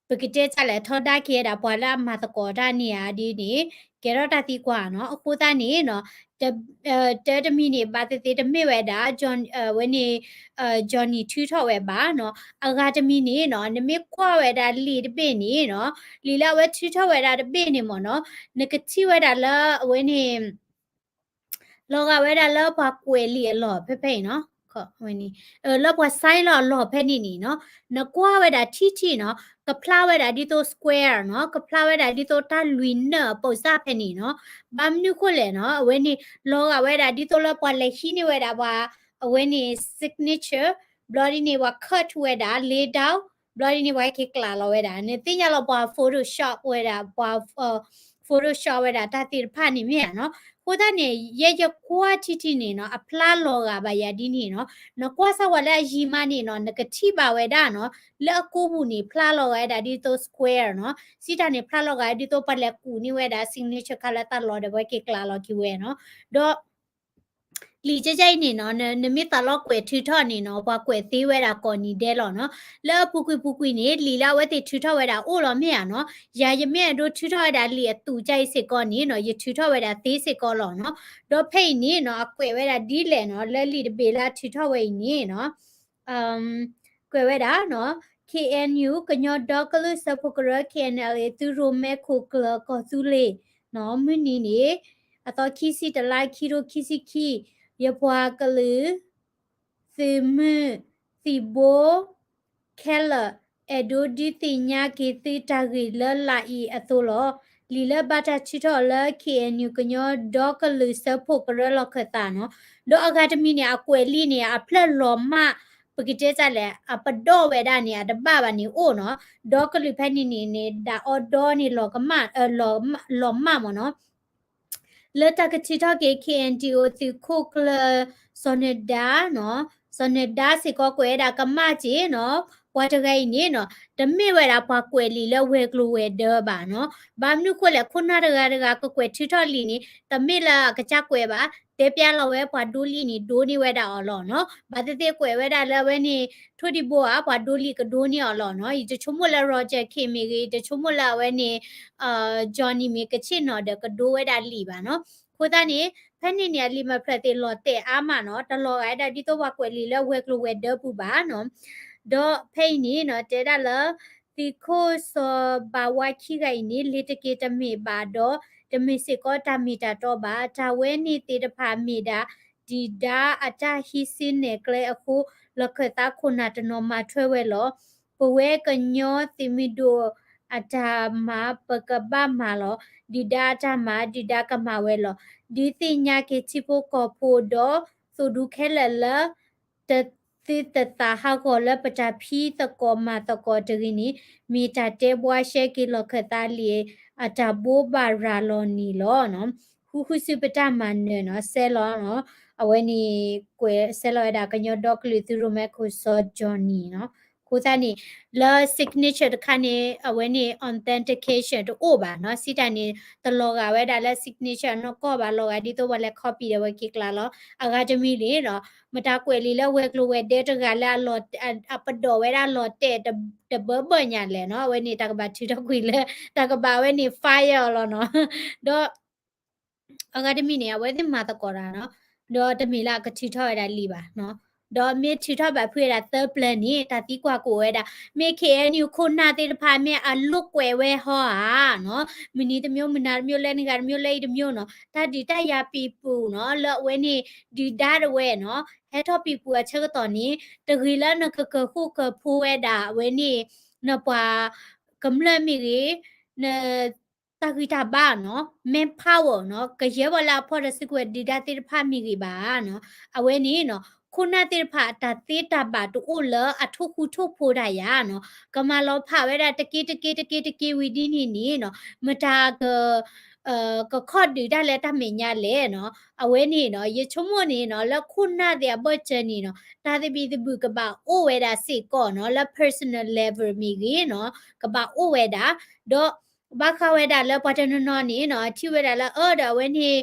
ပကတဲတၢ်လဲၣ် ထီဒါက့ၤဝဲဒၣ် ပှၤလၢအမၤသကိးတၢ်န့ၣ်ဧါဒ်န့ၣ် ကဲထီၣ်တၢ်သံကွၢ်နီၤ အဃိသတးန့ၣ်နီၤ တၢတမံၤန့ၣ် ဘၣ်သ့ၣ်သ့ၣ်တမ့ၢ်ဝဲဒၣ် John အဝဲန့ၣ် Johnny ထုးထီၣ်ဝဲဘၣ်နီၤ အဂၤတမံၤန့ၣ်နီၤ နမ့ၢ်ကွၢ်ဝဲဒၣ်လံာ်တဘ့ၣ်န့ၣ်နီၤ လံာ်လၢအဝဲထုးထီၣ်ဝဲဒၣ်တဘ့ၣ်န့ၣ်မ့ၢ်နီၤ နကထံၣ်ဝဲဒၣ်လၢအဝဲန့ၣ် လီၤဂာ်ဝဲဒၣ်လၢပှၤကွဲးလံာ်အလီၢ်ဖဲဖဲအံၤနီၤ လၢပှၤ sign လီၤအလီၢ်ဖဲန့ၣ်န့ၣ်နီၤ နကွၢ်ဝဲဒၣ်ထံထံၣ်နီၤ ကဖျါဝဲဒၣ်ဒ်သိး square နီၤ ကဖျါဝဲဒၣ်ဒ်သိးတၢ်လွံၢ်နၢၣ်အပိာ်စၢ်ဖဲန့ၣ်နီၤ ဘၣ်မနုၤဃိလဲၣ်နီၤ အဝဲန့ၣ် လီၤဂာ်ဝဲဒၣ်ဒ်သိးလၢပှၤလဲၤဟံးန့ၢ်ဝဲဒၣ်ပှၤ အဝဲန့ၣ် signature ဘျီဒ်န့ၣ် ပှၤ cut ဝဲဒၣ် lay down ဘျီဒ်န့ၣ် ပှၤဟဲက့ၤကျးလီၤဝဲဒၣ် နသ့ၣ်ညါလီၤပှၤ Photoshop ဝဲဒၣ် ပှၤ Photoshop ဝဲဒၣ်တၢ်သ့ၣ်တဖၣ်န့ၣ်မ့ၢ်ဧါနီၤ အဃိသတးန့ၣ် ယဲယကွၢ်ထံထံန့ၣ်နီၤ အဖျါလီၤဂာ်ဘၣ်ယၤဒ်န့ၣ်နီၤ, နကွၢ်စၢ်ဝဲလၢအယံၤမးန့ၣ်နီၤ နကထံၣ်ဘၣ်ဝဲဒၣ်နီၤ လၢအကိးပူၤန့ၣ် ဖျါလီၤဂာ်ဝဲဒၣ်ဒ်သိး square နီၤ, စံးတၢ်န့ၣ် ဖျါလီၤဂာ်ဒ်သိးပှၤလဲၤကူးန့ၢ်ဝဲဒၣ် signature ခါလၢတၢ်လီၢ်ဒီး ပှၤက့ၤကျးလီၤက့ၤဝဲနီၤ, ဒီး လံာ်ကဲကဲအံၤန့ၣ်နီၤ နမ့ၢ်သးလီကွဲးထုးထီၣ်န့ၣ်နီၤ ပှၤကွဲးသ့ဝဲဒၣ်ကိးနံၤဒဲးလီၤနီၤ, လၢအပူၤကွံာ်ပူၤကွံာ်န့ၣ် လံာ်လၢအဝဲသ့ၣ်ထုးထီၣ်ဝဲဒၣ်အိၣ်လီၤမ့ၢ်ဧါနီၤ, ယၤယမ့ၢ်အဲၣ်ဒိးထုးထီၣ်ဝဲဒၣ်လံာ်အသူးကဲအံၤစ့ၢ်ကီးန့ၣ်နီၤ ယထုးထီၣ်ဝဲဒၣ်သ့စ့ၢ်ကီးလီၤနီၤ, ဒီးဖဲအံၤန့ၣ်နီၤ အကွဲးဝဲဒၣ်ဒ်လဲၣ်နီၤ လၢလံာ်တဘ့ၣ်လၢအထုးထီၣ်ဝဲအံၤန့ၣ်နီၤ ကွဲးဝဲဒၣ်နီၤ K N U ကညီဒီကလုာ်စၢဖှိၣ်ကရၢ K N L A သုးရိၣ်မဲခိၣ်ကျၢၢ်ကီၢ်သူလ့ၤနီၤ မုၢ်နံၤန့ၣ် အသီခံဆံတလါ ခံထိခံဆံခံ, ယပှၤကလုာ် သုးမုၢ်သံၣ်ဘိ ခဲလၢာ် အဲၣ်ဒိးဒုးသ့ၣ်ညါက့ၤသုတၢ်ဂ့ၢ်လၢလာ်အံၤအသိးလီၤ. လံာ်လၢဘၣ်တၢ်ထုးထီၣ်လၢ K N U ကညီဒီကလုာ်စၢဖှိၣ်ကရၢလီၢ်ခၢၣ်သးနီၤ, ဒီးအဂၤတမံၤန့ၣ် အကွဲးလံာ်န့ၣ် အဖျၢၣ်လီၤမၢ် ပကတဲတၢ်လဲၣ် အပဒီၣ်ဝဲဒၣ်န့ၣ် အတဘၣ်ဘၣ်န့ၣ်အိၣ်နီၤ, ဒီကလုာ်ဖဲန့ၣ်န့ၣ်န့ၣ် ဒၣ်အီဒီန့ၣ် လီၤကမၣ် လီၤမၢ်မ့ၢ်နီၤ လၢတၢ်ကထုးထီၣ်က့ၤ K N D O သုးခိၣ်ကျၢၢ် စီၤနဒါနီၤ, စီၤနဒါစ့ၢ်ကီးကွဲးဝဲဒၣ်ကမၣ်က့ၤနီၤ, ပှၤတဂၤအံၤန့ၣ်နီၤ တမ့ၢ်ဝဲဒၣ်ပှၤကွဲးလံာ်လၢဝဲၤကျိၤဝဲၤဒၢဘၣ်နီၤ, ဘၣ်မနုၤဃိလဲၣ် ခိၣ်နၢ်တဂၤတဂၤကကွဲးထုးထီၣ်လံာ်န့ၣ် တမ့ၢ်လၢအကစၢ်ကွဲးဘၣ်, တဲပျါလီၤဝဲပှၤဒိလံာ်န့ၣ် ဒိန့ၢ်ဝဲဒၣ်အီၤလီၤနီၤ, ဘၣ်သ့ၣ်သ့ၣ်ကွဲးဝဲဒၣ်လၢအဝဲန့ၣ် ထိၣ်ဒံဘိဧါ ပှၤဒိလံာ်ကဒိန့ၢ်အီၤလီၤနီၤ, ယတဆိကမိၣ်လၢ Roger K မ့ၢ်ဂ့ၤ, ယတဆိကမိၣ်လၢအဝဲန့ၣ် Johnny မ့ၢ်ကဆ့ၣ်နီၤဒီးကဒိဝဲဒၣ်လံာ်ဘၣ်နီၤ, အဃိသတးန့ၣ် ဖဲန့ၣ်န့ၣ် အလံာ်မဲာ်ဖျၢၣ်သ့ၣ်လီၤတဲာ်အါမးနီၤ, တလီၤဂာ်ဝဲဒၣ်ဒ်သိးပှၤကွဲးလံာ်လၢဝဲၤကျိၤဝဲၤဒၢပူၤဘၣ်နီၤ, ဒီးဖဲအံၤန့ၣ်နီၤ တဲဒၣ်လၢ သုးခိၣ်စီၤဘၣ်ဝါခံဂၤအံၤန့ၣ် လ့ၤတက့ၤတမ့ၢ်ဘၣ်ဒီး တမ့ၢ်စ့ၢ်ကီးတၢ်မ့ၢ်တၢ်တီဘၣ်, တၢ်ဝဲန့ၣ်သ့ၣ်တဖၣ်မ့ၢ်ဒၣ် ဒုၣ်ဒါအတၢ်ဟံးစုနဲၣ်ကျဲအဃိ လီၢ်ခၢၣ်သးခိၣ်နၢ်တနီၤမၤထွဲဝဲလီၤ. ပဝဲကညီသုးမုၢ်ဒိၣ်အတၢ်မၤ ပကဘၣ်မၤလီၤ. ဒုၣ်ဒါအတၢ်မၤ ဒုၣ်ဒါကမၤဝဲလီၤ. ဒုးသ့ၣ်ညါက့ၤထံဖိကီၢ်ဖိဒီး သုးဒူခဲလၢာ်လၢ တသုတသးဟးဂီၤလၢပတၢ်ဖံးသကိးမၤသကိးတဂ့ၤန့ၣ် မ့ၢ်တၢ်တဲဘှါရှဲက့ၤလီၢ်ခၢၣ်သးလံာ်အတၢ်ဘိးဘၣ်ရၤလီၤန့ၣ်လီၤ. ဃုဃုစုပတၢ်မၤနၢၤနီၤ ဆဲးလီၤနီၤ အဝဲန့ၣ် ကွဲးဆဲးလီၤဝဲဒၣ်ကညီဒီကလုာ်သုးရိၣ်မဲခိၣ်စီၤ Johnny နီၤ. အဃိသတးန့ၣ် လၢ signature တခါန့ၣ် အဝဲန့ၣ် authentication တအိၣ်ဘၣ်နီၤ. စံးတၢ်န့ၣ် တလီၤဂာ်ဝဲဒၣ်လၢ signature အနီၢ်ကီၢ်ဘၣ် လီၤဂာ်ဒ်သိးပှၤလဲၤ copy ဒီးဝဲက့ၤကျါလီၤ. အဂၤတမံၤန့ၣ်နီၤ မတၤကွဲးလံာ်လၢ ဝဲၤကျိၤဝဲၤဒၢတဂၤလၢ အပဒိၣ်ဝဲဒၣ်လီၤတဲာ်တဘၢဘၢညါလဲၣ်နီၤ. အဝဲန့ၣ် တၢ်ကဘၣ်ထုးထီၣ်ကွံာ်လၢ တၢ်ကဘၣ်ဝဲန့ၣ် file အီၤလီၤနီၤ. ဒီး အဂၤတမံၤန့ၣ် အဝဲသ့ၣ်မၤသကိးတၢ်နီၤ. ဒီးတမ့ၢ်လၢအကထုးထီၣ်ဝဲဒၣ်လံာ်ဘၣ်နီၤ. ဒီးမ့ၢ်ထုးထီၣ်ဘၣ်ဖုးဝဲဒၣ်သၢပျၢၤန့ၣ် တၢ်သံကွၢ်ကအိၣ်ဝဲဒၣ် မ့ၢ် K N U ခိၣ်နၢ်သ့ၣ်တဖၣ် မ့ၢ်အလိာ်ကွဲးဝဲဟီဧါနီၤ. မုၢ်နံၤတမျိုး မုၢ်နၤတမျိုး လၢနဂၤတမျိုး လၢအံၤတမျိုးနီၤ. တၢ်ဒုးတၢ်ယၤပံာ်ပူၤနီၤ လၢအဝဲန့ၣ် ဒုၣ်ဒါတဝဲနီၤ ဟဲထီၣ်ပံာ်ပူၤအဆၢကတီၢ်န့ၣ် တဂ့ၤလၢနကကၢၢ်ဃူကၢၢ်ဖိးဝဲဒၣ် အဝဲန့ၣ် နပှၤကမျၢၢ်မ့ၢ်ဂ့ၤ န တၢ်ဂံၢ်တၢ်ဘါနီၤ manpower နီၤ ကယဲၢ်ပှၤလၢအဖီၣ်တၢ်စုကဝဲၤဒုၣ်ဒါသ့ၣ်တဖၣ်မ့ၢ်ဂ့ၤဘၣ်နီၤ. အဝဲန့ၣ်နီၤ ခိၣ်နၢ်သ့ၣ်တဖၣ်အတၢ်သ့တၢ်ဘၣ်တအိၣ်လၢအထိၣ်ဃူထိၣ်ဖိးတၢ်ယၤနီၤ. ကမၤလီၤဖးဝဲဒၣ်တက့တက့တက့တက့ဝံၤဒ်န့ၣ်န့ၣ်နီၤ မတၤက ကခီၣ်ဒုးတၢ်လၢတၢ်မဲာ်ညါလဲၣ်နီၤ. အဝဲန့ၣ်နီၤ ယဆိကမိၣ်န့ၣ်နီၤ လၢခိၣ်နၢ်သ့ၣ်အဘၢၣ်စၢၤန့ၣ်နီၤ တၢ်သဘံၣ်သဘုၣ်ကဘၣ်အိၣ်ဝဲဒၣ်စ့ၢ်ကီးနီၤ လၢ personal level မ့ၢ်ဂ့ၤနီၤ ကဘၣ်အိၣ်ဝဲဒၣ် ဒီးဘၣ်ဃးဝဲဒၣ်လၢပှၤတနီၤနီၤန့ၣ်နီၤ ထံၣ်ဝဲဒၣ်လၢအၢဒီးအဝဲန့ၣ်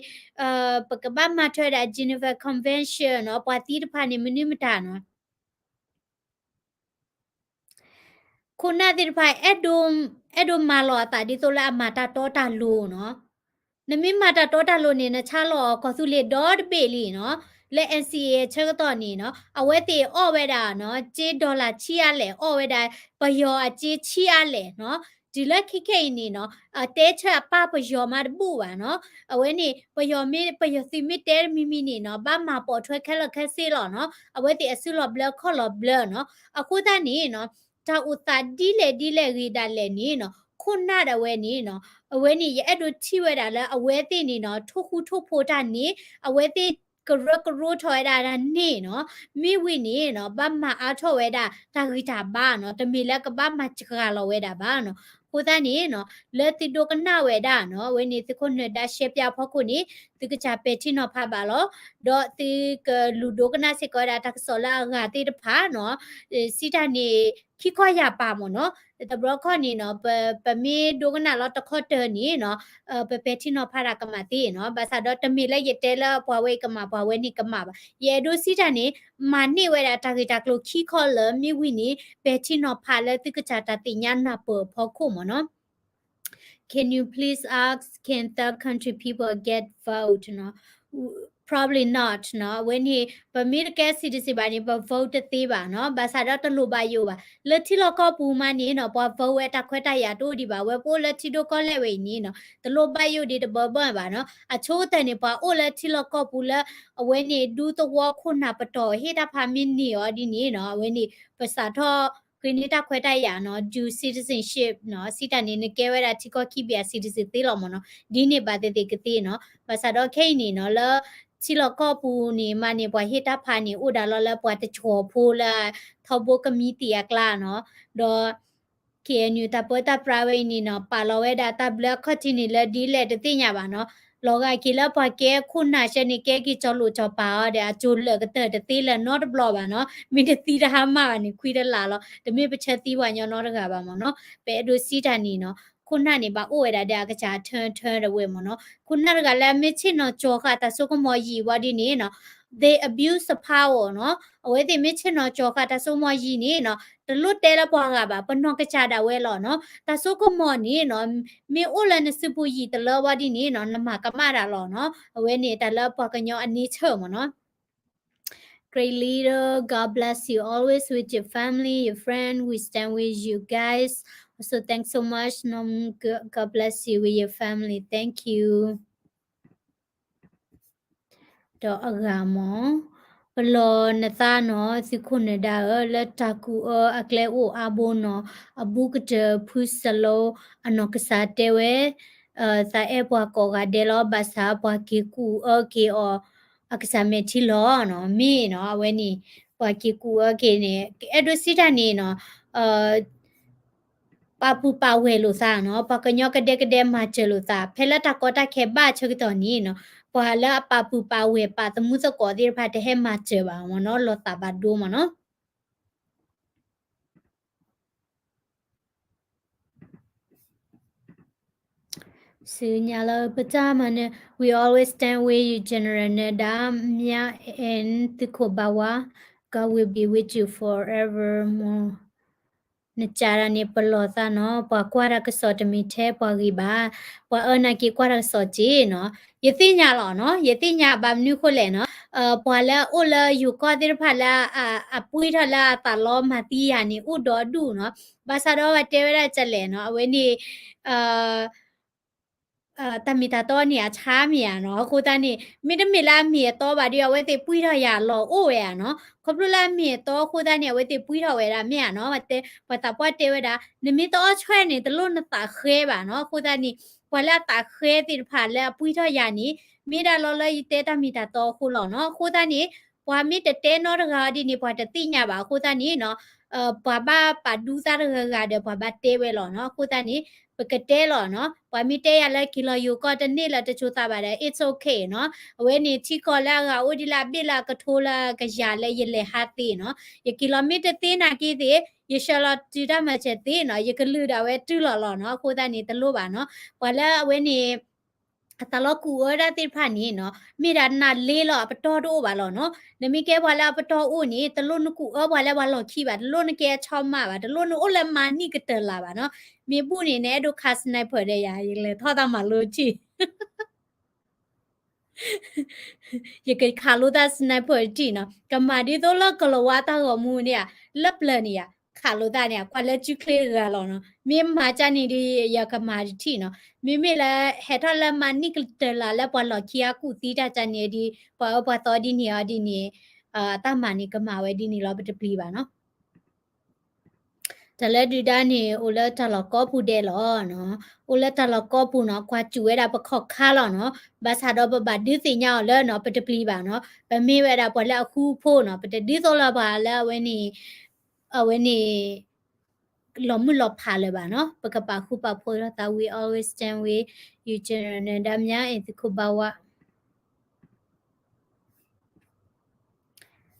ပကဘၣ်မၤထွဲဒၣ် Geneva Convention နီၤ ပှၤသံတဖၣ်န့ၣ် မနုၤမတၤနီၤ ခိၣ်နၢ်သ့ၣ်တဖၣ် အဲၣ်ဒိး အဲၣ်ဒိးမၤလီၤအသးဒ်သိးလၢအမၤတၢ်တီတၢ်လိၤနီၤ. နမ့ၢ်မၤတၢ်တီတၢ်လိၤန့ၣ် နဆါလီၤအီၤကီၢ်သူလ့ၤဒီတဘ့ၣ်လံနီၤ. လၢ N C A A အဆၢကတီၢ်န့ၣ်နီၤ အဝဲသ့ၣ်အီၣ်ဝဲဒၣ်နီၤ စ့ dollar ဆံးအါလဲၣ် အီၣ်ဝဲဒၣ် ပယီၤအစ့ဆံးအါလဲၣ်နီၤ. တုၤလၢခဲခဲအံၤန့ၣ်နီၤ အတဲဆၢအပၢ်ပယီၤမးတဘူၣ်ဘၣ်နီၤ. အဝဲန့ၣ် ပယီၤမ့ၢ် ပယီၤသုးမ့ၢ်တဲတမံၤမံၤန့ၣ်နီၤ ဘၣ်မၤပိာ်ထွဲခဲလၢာ်ခဲဆ့လီၤနီၤ. အဝဲသ့ၣ်အစုလီၤဘျၢခီၣ်လီၤဘျၢနီၤ. အဃိသတးန့ၣ်နီၤ တၢ်အိၣ်သးဒ်လဲၣ်ဒ်လဲၣ်ဂ့ၤဒၣ်လဲာ်န့ၣ်နီၤ ခိၣ်နၢ်ဒၣ်ဝဲန့ၣ်နီၤ အဝဲန့ၣ် ယအဲၣ်ဒိးထံၣ်ဝဲဒၣ်လၢအဝဲသ့ၣ်န့ၣ်နီၤ ထိၣ်ဃူထိၣ်ဖိးတၢ်န့ၣ် အဝဲသ့ၣ်ကရၢကရိထီၣ်ဝဲဒၣ်တၢ်န့ၣ်နီၤ မ့ၢ်ဝံၤန့ၣ်နီၤ ဘၣ်မၤအါထီၣ်ဝဲဒၣ်တၢ်ဂံၢ်တၢ်ဘါနီၤ တမ့ၢ်လၢကဘၣ်မၤစှၤလီၤဝဲဒၣ်ဘၣ်နီၤ. အဃိသတးန့ၣ်နီၤ လၢသုဒိကနၣ်ဝဲဒၣ်နီၤ အဝဲန့ၣ်သုးခိၣ်နၢၤဒါရှဲပၠၣ်အဖီခိၣ်န့ၣ် သုကစၢ်ပဲာ်ထံနီၤဖးဘၣ်လီၤ. ဒီးသုကလူၤဒိကနၣ်စ့ၢ်ကီးဝဲဒၣ်တၢ်ကစီၣ်လၢအဂၤသ့ၣ်တဖၣ်နီၤ စံးတၢ်န့ၣ် ခံခီယၢ်ပာ်မ့ၢ်နီၤ တဘျီခီၣ်န့ၣ်နီၤ ပ ပမ့ၢ်ဒိကနၣ်လီၤတခီတၢၤန့ၣ်နီၤ ပပဲာ်ထံနီၤဖးတၢ်ကမၣ်သ့နီၤ ဘၣ်ဆၣ်ဒီးတမ့ၢ်လၢယတဲလၢပှၤဝဲအံၤကမၣ် ပှၤဝဲန့ၣ်ကမၣ်ဘၣ်. ယအဲၣ်ဒိးစံးတၢ်န့ၣ် မၤန့ၢ်ဝဲဒၣ်တၢ်ဂ့ၢ်တၢ်ကျိၤခံခီလၢမ့ၢ်ဝံၤန့ၣ် ပဲာ်ထံနီၤဖးလၢသုကစၢ်တၢ်သ့ၣ်ညါနၢ်ပၢၢ်အဖီခိၣ်မ့ၢ်နီၤ Can you please ask, can third country people get vote နီၤ Probably not နီၤ အဝဲန့ၣ် ပမ့ၢ်တကဲ citizen ဘၣ်န့ၣ် ပ vote တသ့ဘၣ်နီၤ ဘၣ်ဆၣ်ဒီးတလိၣ်ဘၣ်ယိၣ်ဘၣ် လၢထံလီၢ်ကီၢ်ပူၤမးန့ၣ်နီၤ ပှၤ vote ဝဲတၢ်ခွဲးတၢ်ယာ်တအိၣ်ဒံးဘၣ် ဝဲပအိၣ်လၢထံဒိၣ်ကီၢ်လဲၢ်ဝဲအံၤန့ၣ်နီၤ တလိၣ်ဘၣ်ယိၣ်ဒံးတဘၢဘၢဘၣ်နီၤ အဆိကတၢၢ်န့ၣ် ပှၤအိၣ်လၢထံလီၢ်ကီၢ်ပူၤလၢ အဝဲန့ၣ်ဒူသဝီခိၣ်နၢ်ပတီၢ်ဟ့ၣ်တၢ်ဖးမ့ၢ်န့ၢ်အီၤဒ်န့ၣ်နီၤ အဝဲန့ၣ် ပစးထီၣ်ဃ့န့ၢ်တၢ်ခွဲးတၢ်ယာ်နီၤ dual citizenship နီၤ စံးတၢ်န့ၣ် နကဲဝဲဒၣ်ထံကီၢ်ခံဘ့ၣ်အ citizen သ့လီၤမ့ၢ်နီၤ ဒ်န့ၣ်ဘၣ်သ့ၣ်သ့ၣ်ကသ့နီၤ ဘၣ်ဆၣ်ဒီးခဲအံၤန့ၣ်နီၤ လၢထံလီၢ်ကီၢ်ပူၤန့ၣ်မးန့ၣ် ပှၤဟ့ၣ်တၢ်ဖးန့ၣ် အိၣ်ဒၣ်လီၤလၢပှၤတကီၢ်ဖိလၢ ထီဘိကမံးတံာ်အကျါနီၤ ဒီး K N U တၢ်ပၢတၢ်ပြးဝဲအံၤန့ၣ်နီၤ ပာ်လီၤဝဲဒၣ်တၢ်ဘျၢအခီၣ်ထံးန့ၣ်လၢဒ်လဲၣ်တသ့ၣ်ညါဘၣ်နီၤ လီၤဂာ်က့ၤလၢပှၤကဲခိၣ်နၢ်ဆဲန့ၣ် ကဲက့ၤကၠီလိာ်ကၠီပာ်အီၤဒီး အကၠိၤလၢာ်ကတၢၢ်တသ့လၢၤနီတဘျီဘၣ်နီၤ မ့ၢ်တသံတဟါမၢ်ဘၣ်န့ၣ် ခွံတလးလီၤ တမ့ၢ်ပဆၢသံပှၤညီနီတဂၤဘၣ်မ့ၢ်နီၤ ပအဲၣ်ဒိးစံးတၢ်န့ၣ်နီၤ ခိၣ်နၢ်န့ၣ် ဘၣ်အိၣ်ဝဲဒၣ်ဒီးအကစၢ်အထၢထၢတဝဲမ့ၢ်နီၤ ခိၣ်နၢ်တဂၤလၢအမ့ၢ်ဆ့ၣ်နီၤကၠီၤဃာ်တၢ်စိကမီၤယံာ်ဝံၤဒ်န့ၣ်နီၤ they abuse the power နီၤ အဝဲသ့ၣ်မ့ၢ်ဆ့ၣ်နီၤကၠီၤဃာ်တၢ်စိကမီၤယံာ်န့ၣ်နီၤ တလိၣ်တဲလၢပှၤဂၤဘၣ် ပနီၢ်ကစၢ်ဒၣ်ဝဲလီၤနီၤ တၢ်စိကမီၤန့ၣ်နီၤ မ့ၢ်အိၣ်လၢနစုပူၤယံာ်တလၢဝံၤဒ်န့ၣ်နီၤ နမၤကမၣ်တၢ်လီၤနီၤ အဝဲန့ၣ်တၢ်လၢပှၤကညီအ nature မ့ၢ်နီၤ Great leader, God bless you always with your family, your friend. We stand with you guys. Also, thanks so much. နီၢ်မူ God bless you with your family. Thank you. ဒီးအဂၤမ့ၢ် ပလီၢ်နသးနီၤ သုးခိၣ်နၢၤဒါဧၢ, လၢတၢ်ကူၣ်အၢအကျဲအိၣ်အါဘိနီၤ, အဘူးကတၢၢ်ဖုစလိ အနီၢ်ကစၢ်တဲဝဲ သးအဲၣ်ပှၤကိးဂၤဒဲးလီၤ, ဘၣ်ဆၣ်ပှၤက့ၤကူၣ်အၢက့ၤအီၤ အကစၢ်မဲာ်ထံလီၤနီၤ, မ့ၢ်နီၤ, အဝဲန့ၣ် ပှၤက့ၤကူၣ်အၢက့ၤန့ၣ် အဲၣ်ဒိးစံးတၢ်န့ၣ်နီၤ ပာ်ပုၢ်ပာ်ဝဲၢ်လိာ်သးနီၤ, ပှၤကညီကဒဲကဒဲမၤစၢၤလိာ်သး, ဖဲလၢတၢ်ကီတၢ်ခဲဘၣ်အဆၢကတီၢ်န့ၣ်နီၤ, ပှၤလၢအပာ်ပုၢ်ပာ်ဝဲၢ်ပာ်သမူသကိးသ့ၣ်တဖၣ်တဟဲမၤစၢၤဘၣ်မ့ၢ်နီၤ, လီၤသးဘၣ်ဒိမ့ၢ်နီၤ. ဆူညါလၢပတၢ်မၤနၢၤ we always stand with you General နၢၤဒါ မြအင် သုးခိၣ်ဘါဝါ God will be with you forevermore. နစံးတၢ်န့ၣ် ပလီၢ်သးနီၤ, ပှၤကွၢ်တၢ်ကစီၣ်တမ့ၢ်ထဲပှၤဂ့ၤဘၣ်, ပှၤအၢနာ်က့ၤကွၢ်တၢ်ကစီၣ်က့ၤနီၤ, ယသ့ၣ်ညါလီၤနီၤ, ယသ့ၣ်ညါဘၣ်မနုၤဃိလဲၣ်နီၤ, ပှၤလၢအအိၣ်လၢယိၤကီၢ်သ့ၣ်တဖၣ်လၢ အပှံၢ်ထီၣ်လၢအသးလီမၤသံယၤန့ၣ် အိၣ်ဒီးဒူၣ်နီၤ, ဘၣ်ဆၣ်ဒီးဝဲတဲဝဲဒၣ်ကလဲၣ်နီၤ, အဝဲန့ၣ် တၢ်မ့ၢ်တၢ်တီန့ၣ် အဆါမ့ၢ်ဧါနီၤ, အဃိသတးန့ၣ် မ့တမ့ၢ်လၢအမ့ၢ်အတီဘၣ်ဒီး အဝဲသ့ၣ်ပှံၢ်ထီၣ်ယၤလီၤအိၣ်ဝဲဧါနီၤ, ခီဖျိလၢအမ့ၢ်အတီအဃိသတးန့ၣ် အဝဲသ့ၣ်ပှံၢ်ထီၣ်ဝဲဒၣ်မ့ၢ်ဧါနီၤ, ပှၤသးပှၢ်တဲဝဲဒၣ် နမ့ၢ်တအီၣ်ဆွဲန့ၣ် တလိၣ်နသးဃဲဘၣ်နီၤ, အဃိသတးန့ၣ် ပှၤလၢအသးဃဲသ့ၣ်တဖၣ်လၢအပှံၢ်ထီၣ်ယၤန့ၣ် မ့ၢ်ဒၣ်လီၤလၢယတဲတၢ်မ့ၢ်တၢ်တီအဃိလီၤနီၤ, အဃိသတးန့ၣ် ပှၤမ့ၢ်တတဲနီတဂၤဒ်န့ၣ် ပှၤတသ့ၣ်ညါဘၣ်အဃိသတးန့ၣ်နီၤ ပှၤဘၣ်ပာ်ဒူသးတဂၤဂၤဒီး ပှၤဘၣ်တဲဝဲလီၤနီၤ, အဃိသတးန့ၣ် ပကတဲလီၤနီၤ, ပှၤမ့ၢ်တဲယၤလၢက့ၤလီၤယိၤကီၢ်တန့ၢ်လၢတစိၤသးဘၣ်ဒီး it's okay နီၤ, အဝဲန့ၣ်ထံကီၢ်လၢအဂၤအိၣ်ဒ်လၢအဘ့ၣ်လၢအကထိလၢကယၤလၢယလဲၤဟးသ့နီၤ, ယက့ၤလီၤမ့ၢ်တသ့နာ်က့သ့ၣ် ယဆှၢလီၤတုၤတၢ်မၤစၢၤသ့နီၤ, ယကလုၢ်ဒၣ်ဝဲတုၤလီၤလီၤနီၤ, အဃိသတးန့ၣ် တလိၣ်ဘၣ်နီၤ, ပှၤလၢအဝဲန့ၣ် အသးလီကူၣ်အၢဒၣ်သ့ၣ်တဖၣ်န့ၣ်နီၤ, မ့ၢ်ဒၣ်နၤလ့လီၤ အပတီၢ်တအိၣ်ဘၣ်လီၤနီၤ, နမ့ၢ်ကဲပှၤလၢအပတီၢ်အိၣ်န့ၣ် တလိၣ်နကူၣ်အၢပှၤလၢပှၤလီၢ်ခံဘၣ်, တလိၣ်နကဲအဆီမးဘၣ်, တလိၣ်နအိၣ်လၢမၤနံၣ်ကတၢၢ်လၢ်ဘၣ်နီၤ, မ့ၢ်ဘူၣ်န့ၣ် နအဲၣ်ဒိးခး sniper ဒီးယၤ ယလဲၤထီၣ်တၢ်မၤလိထံၣ် ယကခးလိာ်သး sniper တံၢ်နီၤ, ကမၤဒ်သိးလၢကလၤဝါတၢ်ဂီၤမူန့ၣ်ဧါ, လၢပျၢၤန့ၣ်ဧါ, ခးလိာ်သးန့ၣ် ကွၢ်လၢစုချ့ဂၤလီၤနီၤ, မ့ၢ်မၤကၢ်န့ၣ်ဒီး ယကမၤတထံၣ်နီၤ, မ့မ့ၢ်လၢဟဲထီၣ်လၢမၤနံၣ်ကတၢၢ်လၢ်လၢပှၤလီၢ်ခံအကူၣ်သံတၢ်ကၢ်န့ၣ်ဒီး ပှၤအၢပှၤသီဒ်န့ၣ်အီၤဒ်န့ၣ်, တၢ်မၤန့ၣ်ကမၤဝဲဒ်န့ၣ်လီၤ ပတပျံၤဘၣ်နီၤ. တၢ်လၢဒုၣ်ဒါန့ၣ် အိၣ်လၢတၢ်လီၢ်ကိးပူၤဒဲးလီၤနီၤ, အိၣ်လၢတၢ်လီၢ်ကိးပူၤနီၤ, ကွၢ်စူၣ်ဝဲဒၣ်ပခီၣ်ခါလီၤနီၤ, ဘၣ်ဆၣ်ဒီးပဘၣ်ဒုးသ့ၣ်ညါအီၤလၢနီၤ ပတပျံၤဘၣ်နီၤ, ပမ့ၢ်ဝဲဒၣ်ပှၤလၢအဃူဖိနီၤ, ပတဒ်သိးလၢပှၤလၢအဝဲန့ၣ်, အဝဲန့ၣ် လီၤမုၢ်လီၤဖးလၢၤဘၣ်နီၤ. ပကပာ်ဃူပာ်ဖိးလိာ်သး we always stand with you general နဒါမြား and သုးခိၣ်ဘၣ်ဝါ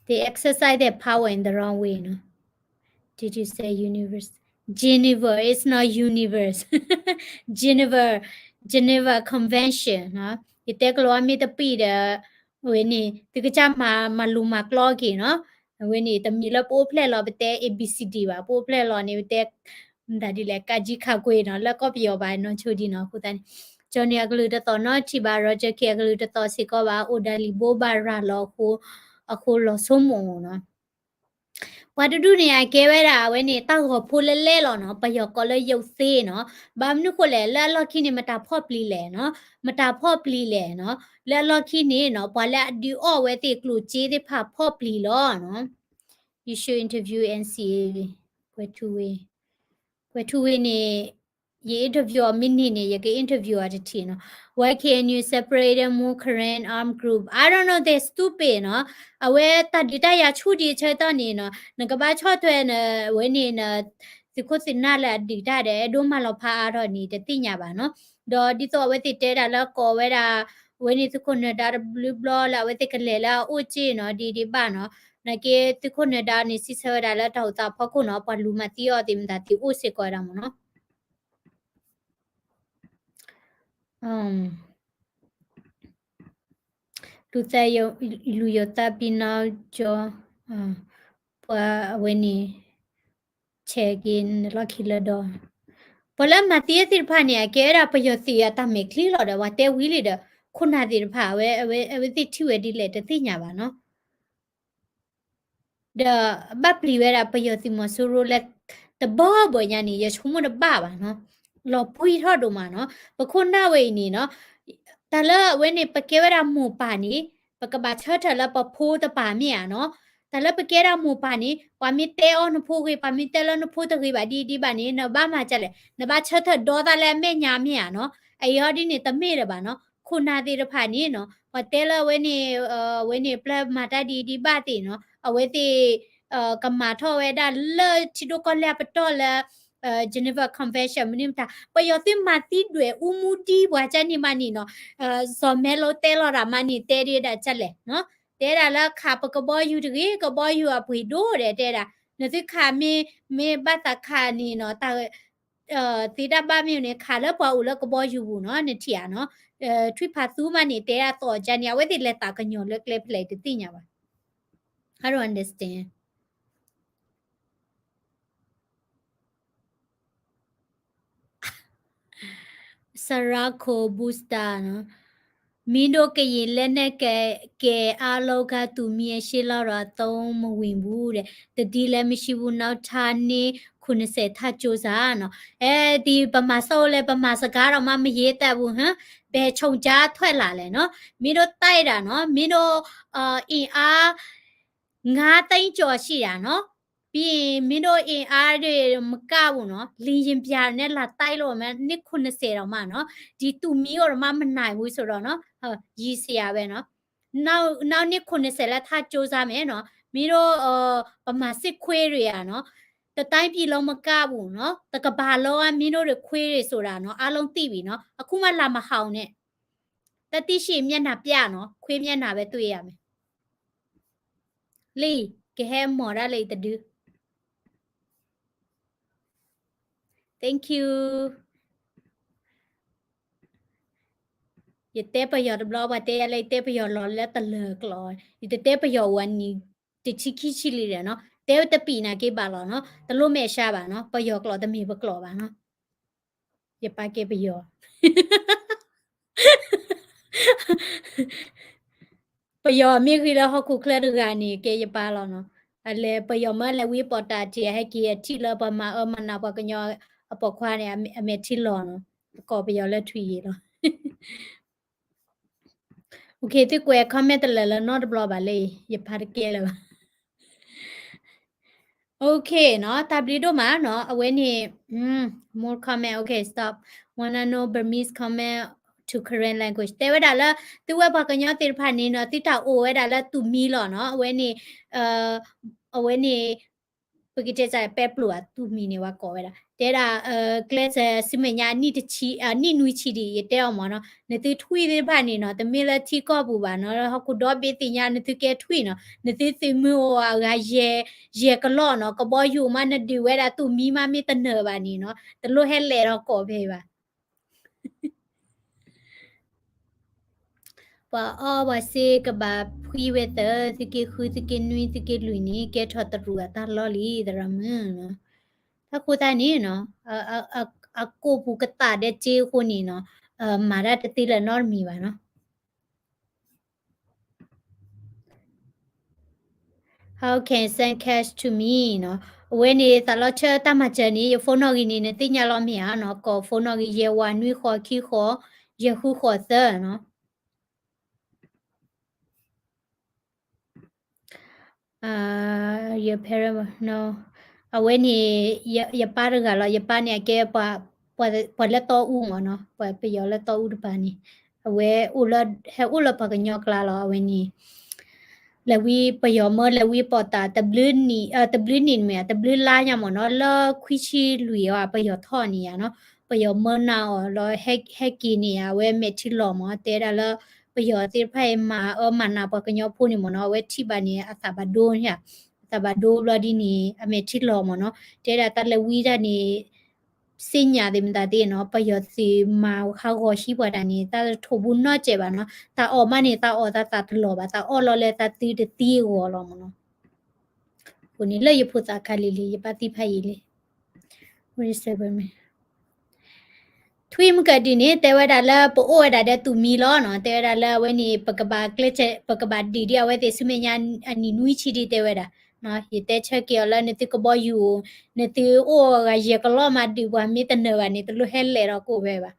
They exercise their power in the wrong way နီၤ. Did you say universe? Geneva is not universe. Geneva, Geneva Convention နီၤ. ယတဲကလီၤမ့ၢ်တပံၤဒီး အဝဲန့ၣ် သုကစၢ်မၤလူၤမၤကျီက့ၤနီၤ. အဝဲန့ၣ် တမ့ၢ်လၢပအိၣ်ဖျဲၣ်လီၤပတဲ A B C D ဘၣ်, ပအိၣ်ဖျဲၣ်လီၤန့ၣ် ပတဲ မတၤဒ်လဲၣ် ကးကံခးကွ့နီၤ, လၢကီၢ်ပယီၤဘၣ်နီၢ်ဆိဒံးနီၤ. အဃိသတးန့ၣ် ကၠီန့ၣ်အကလုၢ်တသီၣ်နီတထံၣ်ဘၣ်, Roger K အကလုၢ်တသီၣ်စ့ၢ်ကီးဘၣ်, အိၣ်ဒၣ်လံာ်ဘိးဘၣ်ရၤလီၤအဃိ, အဃိလီၤဆိကမိၣ်နီၤ. ပှၤတဒူၣ်န့ၣ် အကဲဝဲဒၣ်အဝဲန့ၣ် တၢ်ဂီၤဖိလဲလဲလီၤနီၤ, ပယီၤကိးလၢယိးသ့နီၤ. ဘၣ်မနုၤဃိလဲၣ်, လၢအလီၢ်ခံန့ၣ် မတၤဖီၣ်ပျံၤလဲၣ်နီၤ, မတၤဖီၣ်ပျံၤလဲၣ်နီၤ. လၢအလီၢ်ခံန့ၣ်နီၤ ပှၤလၢအဒုးအီၣ်ဝဲသ့ၣ်ကျိၣ်စ့သ့ၣ်တဖၣ်ဖီၣ်ပျံၤလီၤနီၤ. You should interview N C A ကွဲၤထူဝ့, ကွဲၤထူဝ့န့ၣ် ယ interview အီၤမ့ၢ်န့ၢ်န့ၣ် ယက interview အီၤတထံၣ်နီၤ. Why K N U separated Mukaren armed group? I don't know, they stupid နီၤ. အဝဲတၢ်ဒုးတၢ်ယၤဆူၣ်ဒံးအဆၢကတီၢ်န့ၣ်နီၤ, နကဘၣ်ဆီၣ်ထွဲနဝဲန့ၣ်န သုးခိၣ်သုးနၢ်လၢအဒုးတၢ်ဒီး အဲၣ်ဒိးမၤလီၤဖးအါထီၣ်န့ၣ် တသ့ၣ်ညါဘၣ်နီၤ. ဒီးဒ်သိးအဝဲသ့ၣ်တဲဒၣ်လၢကိးဝဲဒၣ် အဝဲန့ၣ်သုးခိၣ်နၢၤဒါတဘျုးဘျီလၢအဝဲသ့ၣ်ကလဲၤလၢအအိၣ်စ့ၢ်နီၤ ဒ်ဒံးဘၣ်နီၤ. နာ်က့သုးခိၣ်နၢၤဒါန့ၣ် စံးဆၢဝဲဒၣ်လၢတၢ်အိၣ်သးဖီခိၣ်နီၤ ပှၤလူၤမၤသံအီၤသ့ၣ်မတၤသ့ၣ်အိၣ်စ့ၢ်ကီးဝဲဒၣ်မ့ၢ်နီၤ. လူၤသးယိၤ, လူၤယိၤသးပံၤနီၣ်ကၠီ, ပှၤအဝဲန့ၣ် ဆဲးက့ၤနလီၢ်ခံလၢဒီး, ပှၤလၢမၤသံအသ့ၣ်တဖၣ်န့ၣ် အကဲဝဲဒၣ်ပယီၤသုးအတၢ်မဲာ်ချံလီၤဒီး ပှၤတဲဝံၤလံဒီး ခိၣ်နၢ်သ့ၣ်တဖၣ် အဝဲသ့ၣ်ထံၣ်ဝဲဒ်လဲၣ်တသ့ၣ်ညါဘၣ်နီၤ. ဒီးဘၣ်ပျံၤဝဲဒၣ်ပယီၤသုးမီၤစိရိၤလၢ တဘီဘၣ်ညါန့ၣ် ယဆိကမိၣ်တဘၣ်ဘၣ်နီၤ, လီၤပှံၢ်ထီၣ်ဒိၣ်မးနီၤ. ပခိၣ်နၢ်ဝဲအံၤန့ၣ်နီၤ, တၢ်လၢအဝဲန့ၣ် ပကဲဝဲဒၣ်မိၢ်ပၢ်န့ၣ် ပကဘၣ်ဆၢထၢၣ်လၢပဖိတပၤမ့ၢ်ဧါနီၤ. တၢ်လၢပကဲဒၣ်မိၢ်ပၢ်န့ၣ် ပှၤမ့ၢ်တဲအီၤနဖိဂ့ၤ ပှၤမ့ၢ်တဲလၢနဖိတဂ့ၤဘၣ်ဒ်ဒ်ဘၣ်န့ၣ် နဘၣ်မၤဒ်လဲၣ်, နဘၣ်ဆၢထၢၣ်ဒီသးလၢအမဲာ်ညါမ့ၢ်ဧါနီၤ. အအံၤဟီဒ်န့ၣ် တမ့ၢ်လၢၤဘၣ်နီၤ. ခိၣ်နၢ်သ့ၣ်တဖၣ်န့ၣ်နီၤ ပှၤတဲလၢအဝဲန့ၣ် အဝဲန့ၣ်ပျၢ်မၤတၢ်ဒ်ဒ်ဘၣ်သ့ၣ်နီၤ အဝဲသ့ၣ် ကမၤထီၣ်ဝဲဒၣ်လၢထံဒိၣ်ကီၢ်လဲၢ်အပတီၢ်လၢ Geneva Convention မနုၤမတၤ ပယီၤသုးမၤသံဒွဲၣ်အူမူဒံပှၤကၢ်န့ၣ်မးန့ၣ်နီၤ, စီၤမဲလိတဲလီၤဒၣ်မးန့ၣ် တဲဒၣ်ဒ်လဲၣ်နီၤ, တဲဒၣ်လၢခးပကဘီယူၤတဂ့ၤ, ကဘီယူၤအပှ့ၤဒိၣ်ဒီးတဲဒၣ်, နသုခးမ့ၢ် မ့ၢ်ဘၣ်သးခးန့ၣ်နီၤ တၢ် သ့တၢ်ဘၣ်မ့ၢ်န့ၣ် ခးလၢပှၤအိၣ်လၢကဘီယူၤပူၤနီၤ နထံၣ်ဧါနီၤ, ထွံၣ်ဖးသူမးန့ၣ် တဲဒၣ်သီၣ်ကၢ်န့ၣ် အဝဲသ့ၣ်လဲၤသးကညီၤလၢကျဲဖဲလဲၣ်တသ့ၣ်ညါဘၣ်. I don't understand. Sarako Busta နီၤ, မင်းတို့ကရင်လက်နက်ကိုင် အားလုံးက သူမီးအရှေ့လောက်တော့ အသုံးမဝင်ဘူးတဲ့, သတိလည်းမရှိဘူး, နောက်ထပ်နှစ်ခုနှစ်ဆယ် ထပ်ကြိုးစားနော်. အဲဒီ ဗမာစစ်အုပ်လည်း ဗမာစကားတောင်မှ မရေတတ်ဘူး, ဟမ်, ဘယ်အချိန်ကျထွက်လာလဲနော်. မင်းတို့တိုက်တာနော်, မင်းတို့ အင်အား ငါးသိန်းကျော်ရှိတာနော်. ပြီးရင် မင်းတို့အင်အားတွေမကဘူးနော်, လေယာဉ်ပျံနဲ့ လာတိုက်လို့မှ နှစ်ခုနှစ်ဆယ်တောင်မှနော်, ဒီသူမီးကိုတောင်မှ မနိုင်ဘူးဆိုတော့နော်, ရယ်စရာပဲနော်. နောက် နောက်နှစ်ခုနှစ်ဆယ်လည်း ထပ်ကြိုးစားမယ်နော်. မင်းတို့ ဗမာစစ်ခွေးတွေကနော်, တတိုင်းပြည်လုံးမကဘူးနော်, တကမ္ဘာလုံးက မင်းတို့တွေခွေးတွေဆိုတာနော်, အားလုံးသိပြီနော်. အခုမှ လာမဟောင်းနဲ့. တသိရှိမျက်နှာပြနော်, ခွေးမျက်နှာပဲတွေ့ရမယ်. လံ, ကဟဲမီၤဒၣ်လံတဒု. Thank you. ယတဲပယီၤတဘျီ ပှၤတဲယၤလၢယတဲပယီၤလီၤလၢတလၢာ်ကျိာ်, ယတတဲပယီၤဝဲနံၤ တဆံခံဆံလံဒီးနီၤ, တဲဝဲတပံၤနာ်က့ဘၣ်လီၤနီၤ, တလိၣ်မဲာ်ဆှးဘၣ်နီၤ, ပယီၤကျိာ်တမ့ၢ်ပကျိာ်ဘၣ်နီၤ. ယပာ်ကဲပယီၤ ပယီၤမ့ၢ်ဂ့ၤလၢဟီၣ်ခိၣ်ချၢတဂၤန့ၣ် ကဲယပာ်လီၤနီၤ. အလဲၤပယီၤမ့ၢ်လဲၤဝံပီၤတၢ်ထံး အဟဲက့ၤအထံၣ်လၢပှၤမၤအၢမၤနးပှၤကညီအပိာ်ခွါန့ၣ် အမဲာ်ထံလီၤနီၤ, ကိးပယီၤလၢထွံၣ်ယံၤလီၤ. အိၣ်ခ့ သုကွဲး comment တလၢာ်လၢနီတဘျီဘၣ်လၢ ယဖးတကဲလၢၤဘၣ်. အိၣ်ခ့နီၤ, တၢ်ဘျုးဒိၣ်မးနီၤ, အဝဲန့ၣ် more comment, okay, stop. Wanna know Burmese comment to Karen language. တဲဝဲဒၣ်လၢ သုဝဲပှၤကညီသ့ၣ်တဖၣ်န့ၣ်နီၤ, သုတၢ်အိၣ်ဝဲဒၣ်လၢသူၣ်မံလီၤနီၤ, အဝဲန့ၣ် အဝဲန့ၣ် ပကတဲစ့ၢ်ပဲပျိၢ်အသူၣ်မံန့ၣ် ဝဲကိးဝဲဒၣ် တဲဒၣ် ကျဲးစၢးဆူမဲာ်ညါ အနံၣ်နွံဆံဒံး ယတဲအီၤမ့ၢ်နီၤ, နသုထွံၣ်သ့ၣ်တဖၣ်န့ၣ်နီၤ တမ့ၢ်လၢထံကီၢ်ပူၤဘၣ်နီၤ, ဟီၣ်ခိၣ်ဒီဘ့ၣ်သ့ၣ်ညါ နသုကဲထွံၣ်နီၤ, နသုသုးမုၢ်အိၣ်အဂၤယဲၢ်ကလီၢ်နီၤ, ကဘီယူၤမးနဒုးဝဲဒၣ်သူၣ်မံမးမ့ၢ်တနၢၤဘၣ်န့ၣ်နီၤ, တလိၣ်ဟဲလဲၤဒီးကိးဖဲအံၤဘၣ်. ပှၤအီၣ်ပှၤစ့ကဘၣ်ဖှံဝဲသၢ, သုက့ၤဃု သုက့ၤနွံ သုက့ၤလွံၢ်န့ၣ် ကဲထီၣ်တရူးအတၢ်လီၢ်လံ သရၣ်မုၣ်နီၤ. တၢ်ဃိသတးန့ၣ်နီၤ, အကိာ်ပူၤကသးဒီးစ့အဃိန့ၣ်နီၤ, မၤတၢ်တသ့လၢၤနီတမံၤဘၣ်နီၤ. How can send cash to me နီၤ, အဝဲန့ၣ် သးလီဆၢတၢ်မၤစၢၤန့ၣ် ယ phone နီၣ်ဂံၢ်န့ၣ် နသ့ၣ်ညါလီၤမ့ၢ်ဧါနီၤ, ကိး phone နီၣ်ဂံၢ် ယဲၢ်ဝးနွံဃိးခံဃိး ယဲၢ်ဃုဃိးသၢနီၤ. ယ parent အဝဲန့ၣ် ယပၢ်တဂၤလီၤ, ယပၢ်န့ၣ် အကဲ ပှၤလၢတီအူမ့ၢ်နီၤ, ပှၤပယီၤလၢတီအူတပၤန့ၣ်, အဝဲ ဟဲအိၣ်လၢပှၤကညီကျါလီၤ, အဝဲန့ၣ် လဲၤဝံပယီၤမၢလဲၤဝံပိာ်သး တဘျုးနံၣ်မ့ၢ် တဘျုးလါညါမ့ၢ်နီၤ, လၢခွံဆံလွံၢ်အီၤ ပယီၤထီၣ်န့ၣ်ယါနီၤ, ပယီၤမၢနၤအီၤလီၤ, ဟဲက့ၤန့ၣ် အဝဲမဲာ်ထံလီၤမ့ၢ် တဲဒၣ်လၢ ပယီၤသ့ၣ်တဖၣ်အံၤမၤအၢမၤနးပှၤကညီဖိန့ၣ်မ့ၢ်နီၤ, အဝဲထံၣ်ဘၣ်န့ၣ် အသးဘၣ်ဒိန့ၣ်ဧါ, အသးဘၣ်ဒိဘျီဒ်န့ၣ် အမဲာ်ထံလီၤမ့ၢ်နီၤ, တဲဒၣ်တၢ်လဲၤဝံတၢ်န့ၣ် သ့ၣ်ညါသ့ၣ်မတၤသ့ၣ်နီၤ, ပယီၤသုးမၤဟးဂီၤဟံးပှၤတၢ်န့ၣ် တၢ်ထိးဘူးနီတစဲးဘၣ်နီၤ, တၢ်အီၣ်မးန့ၣ်တၢ်အီၣ်သးသးတလီၤဘၣ်, တၢ်အီၣ်လီၤလၢတၢ်သုတသံအဂီၢ်လီၤမ့ၢ်နီၤ. အဃိန့ၣ်လၢယဖိသၣ်ခါလံၤလံၤ ယပၢ်သံဖးယံာ်လံ ထွံၣ်မုၢ်ကဒံန့ၣ် တဲဝဲဒၣ်လၢပအိၣ်ဝဲဒၣ်ဒီးသူၣ်မံလီၤနီၤ, တဲဝဲဒၣ်လၢအဝဲန့ၣ် ပကဘၣ်ကျဲးစၢး ပကဘၣ်ဒံးဒံးအဝဲသ့ၣ်ဆူမဲာ်ညါအနံၣ်နွံဆံဒံးတဲဝဲဒၣ်, ယတဲဆၢက့ၤအီၤလၢနသုကဘီယူၤ, နသုအိၣ်ဂၤယဲၢ်ကလီၢ်မးဒုးပှၤမ့ၢ်တနၢၤဘၣ်န့ၣ် တလိၣ်ဟဲလဲၤဒီးကိးဝဲဘၣ်.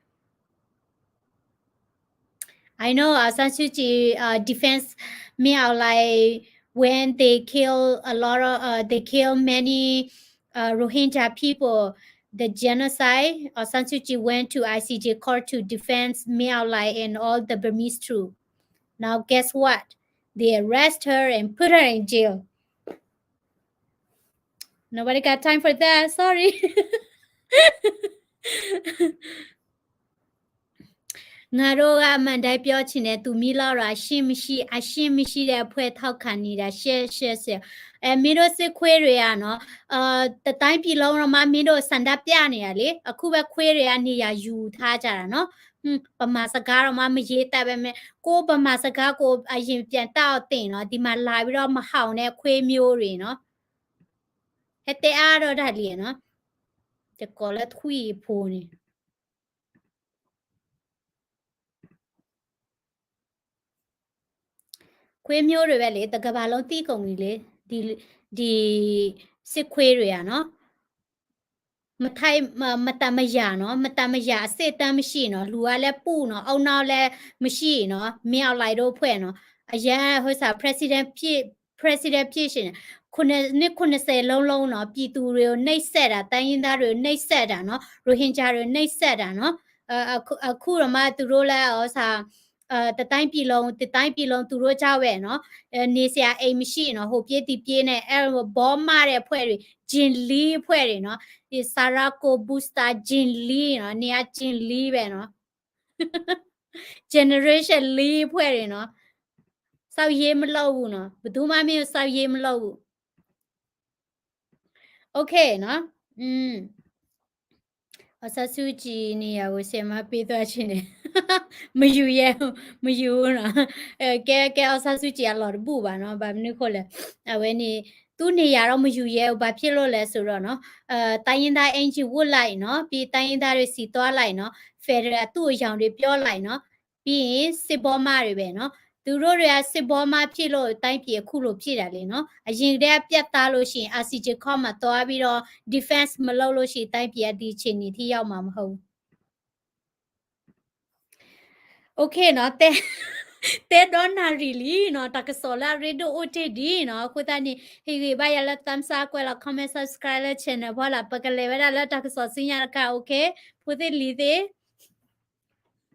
I know Aung San Suu Kyi uh, defense Min Aung Hlaing when they kill a lot of uh, they kill many uh, Rohingya people. The genocide, Aung San Suu Kyi went to I C J court to defend Min Aung Hlaing and all the Burmese troops. Now guess what? They arrest her and put her in jail. Nobody got time for that. Sorry. ငါတို့ကမန်ဒဲပြောချင်တယ်, သူမီးလောက်တော့ အရှင်းမရှိ, အရှင်းမရှိတဲ့အဖွဲ့ထောက်ခံနေတာ, ရှဲရှဲရှဲ. အဲ, မင်းတို့စစ်ခွေးတွေอ่ะနော်, အဲ, တစ်တိုင်းပြည်လုံးတော့မှ မင်းတို့ဆန္ဒပြနေတာလေ. အခုပဲခွေးတွေကနေရာယူထားကြတာနော်. ဟွန်း, ဗမာစကားတော့မှမရေးတတ်ပဲ, ကိုယ့်ဗမာစကားကိုအရင်ပြန်တတ်အောင်သင်နော်. ဒီမှာလာပြီးတော့မဟောင်တဲ့ခွေးမျိုးတွေနော်. ဟဲတဲအါတော့တၢ်လံနော်. တကိးလၢထွံၣ်ဖိန့ၣ် ခွေးမျိုးတွေပဲလေ, တစ်ကမ္ဘာလုံးသိကုန်ပြီလေ, ဒီ, ဒီစစ်ခွေးတွေကနော်. မထိုက်, မ, မတန်မရာနော်, မတန်မရာ အဆင့်အတန်းမရှိနော်, လူကလည်းပူနော်, အုံနောက်လည်းမရှိနော်, မင်းအောင်လှိုင်တို့အဖွဲ့နော်, အရမ်းဟိုစား president ဖြစ်, president ဖြစ်ရှင်နော်, ခုနှစ်, နှစ်ခုနှစ်ဆယ်လုံးလုံးနော်, ပြည်သူတွေကိုနှိပ်စက်တာ, တိုင်းရင်းသားတွေကိုနှိပ်စက်တာနော်, ရိုဟင်ဂျာတွေကိုနှိပ်စက်တာနော်. အခုတော့မှသူတို့လည်းဟိုစား တစ်တိုင်းပြည်လုံး, တစ်တိုင်းပြည်လုံး သူတို့ကြောက်ပဲနော်. နေစရာအိမ်မရှိနော်, ဟိုပြေးဒီပြေးနဲ့, အဲ, ဘောမတဲ့အဖွဲ့တွေ, ကျင်လီအဖွဲ့တွေနော်, ဒီ Sarah ကို Busta ကျင်လီနော်, နေရာကျင်လီပဲနော်. Generation လီအဖွဲ့တွေနော်. စောင့်ရေးမလုပ်ဘူးနော်, ဘယ်သူမှမင်းကိုစောင့်ရေးမလုပ်ဘူး. Okayနော်. အောင်ဆန်းစုကြည်နေရာကိုဆယ်မပေးသွားခြင်းနဲ့ မယူရဲဘူး, မယူဘူးနော်. အဲ, ကဲ, ကဲ အောင်ဆန်းစုကြည် အလီၢ်တဘူၣ်ဘၣ်နော်, ဘာဖြစ်လို့လဲ, အဝဲန့ၣ် သူ့နေရာတော့မယူရဲဘူး, ဘာဖြစ်လို့လဲဆိုတော့နော်, အဲ, တိုင်းရင်းသားအင်္ကျီဝတ်လိုက်နော်, ပြီးတိုင်းရင်းသားတွေဆီသွားလိုက်နော်, federal အတုအယောင်တွေပြောလိုက်နော်, ပြီးရင်စစ်ဘောမတွေပဲနော်. သူတို့တွေကစစ်ဘောမဖြစ်လို့တိုင်းပြည်အခုလိုဖြစ်တာလေနော်. အရင်ကတည်းကပြတ်သားလို့ရှိရင် ICJ court မှာသွားပြီးတော့ defense မလုပ်လို့ရှိရင်တိုင်းပြည်ကဒီအခြေအနေထိရောက်မှာမဟုတ်ဘူး. Okayနော်, တဲ, တဲဒီနၣ်ရံၣ်လံနော်, တၢ်ကစီၣ်လၢအရ့ဒိၣ်အိၣ်တ့ၢ်ဒံးနော်. အဃိသတးန့ၣ် ဟ့ၣ်ဂံၢ်ဘါယၤလၢ thumbs up ကွဲးလီၤ comment, subscribe လၢ channel ဖီလာ်, ပကလဲၤဝဲဒၣ်လၢတၢ်ကစီၣ်ဆူညါတခါ, okay, ဖိသ့ၣ်လံၤသ့ၣ်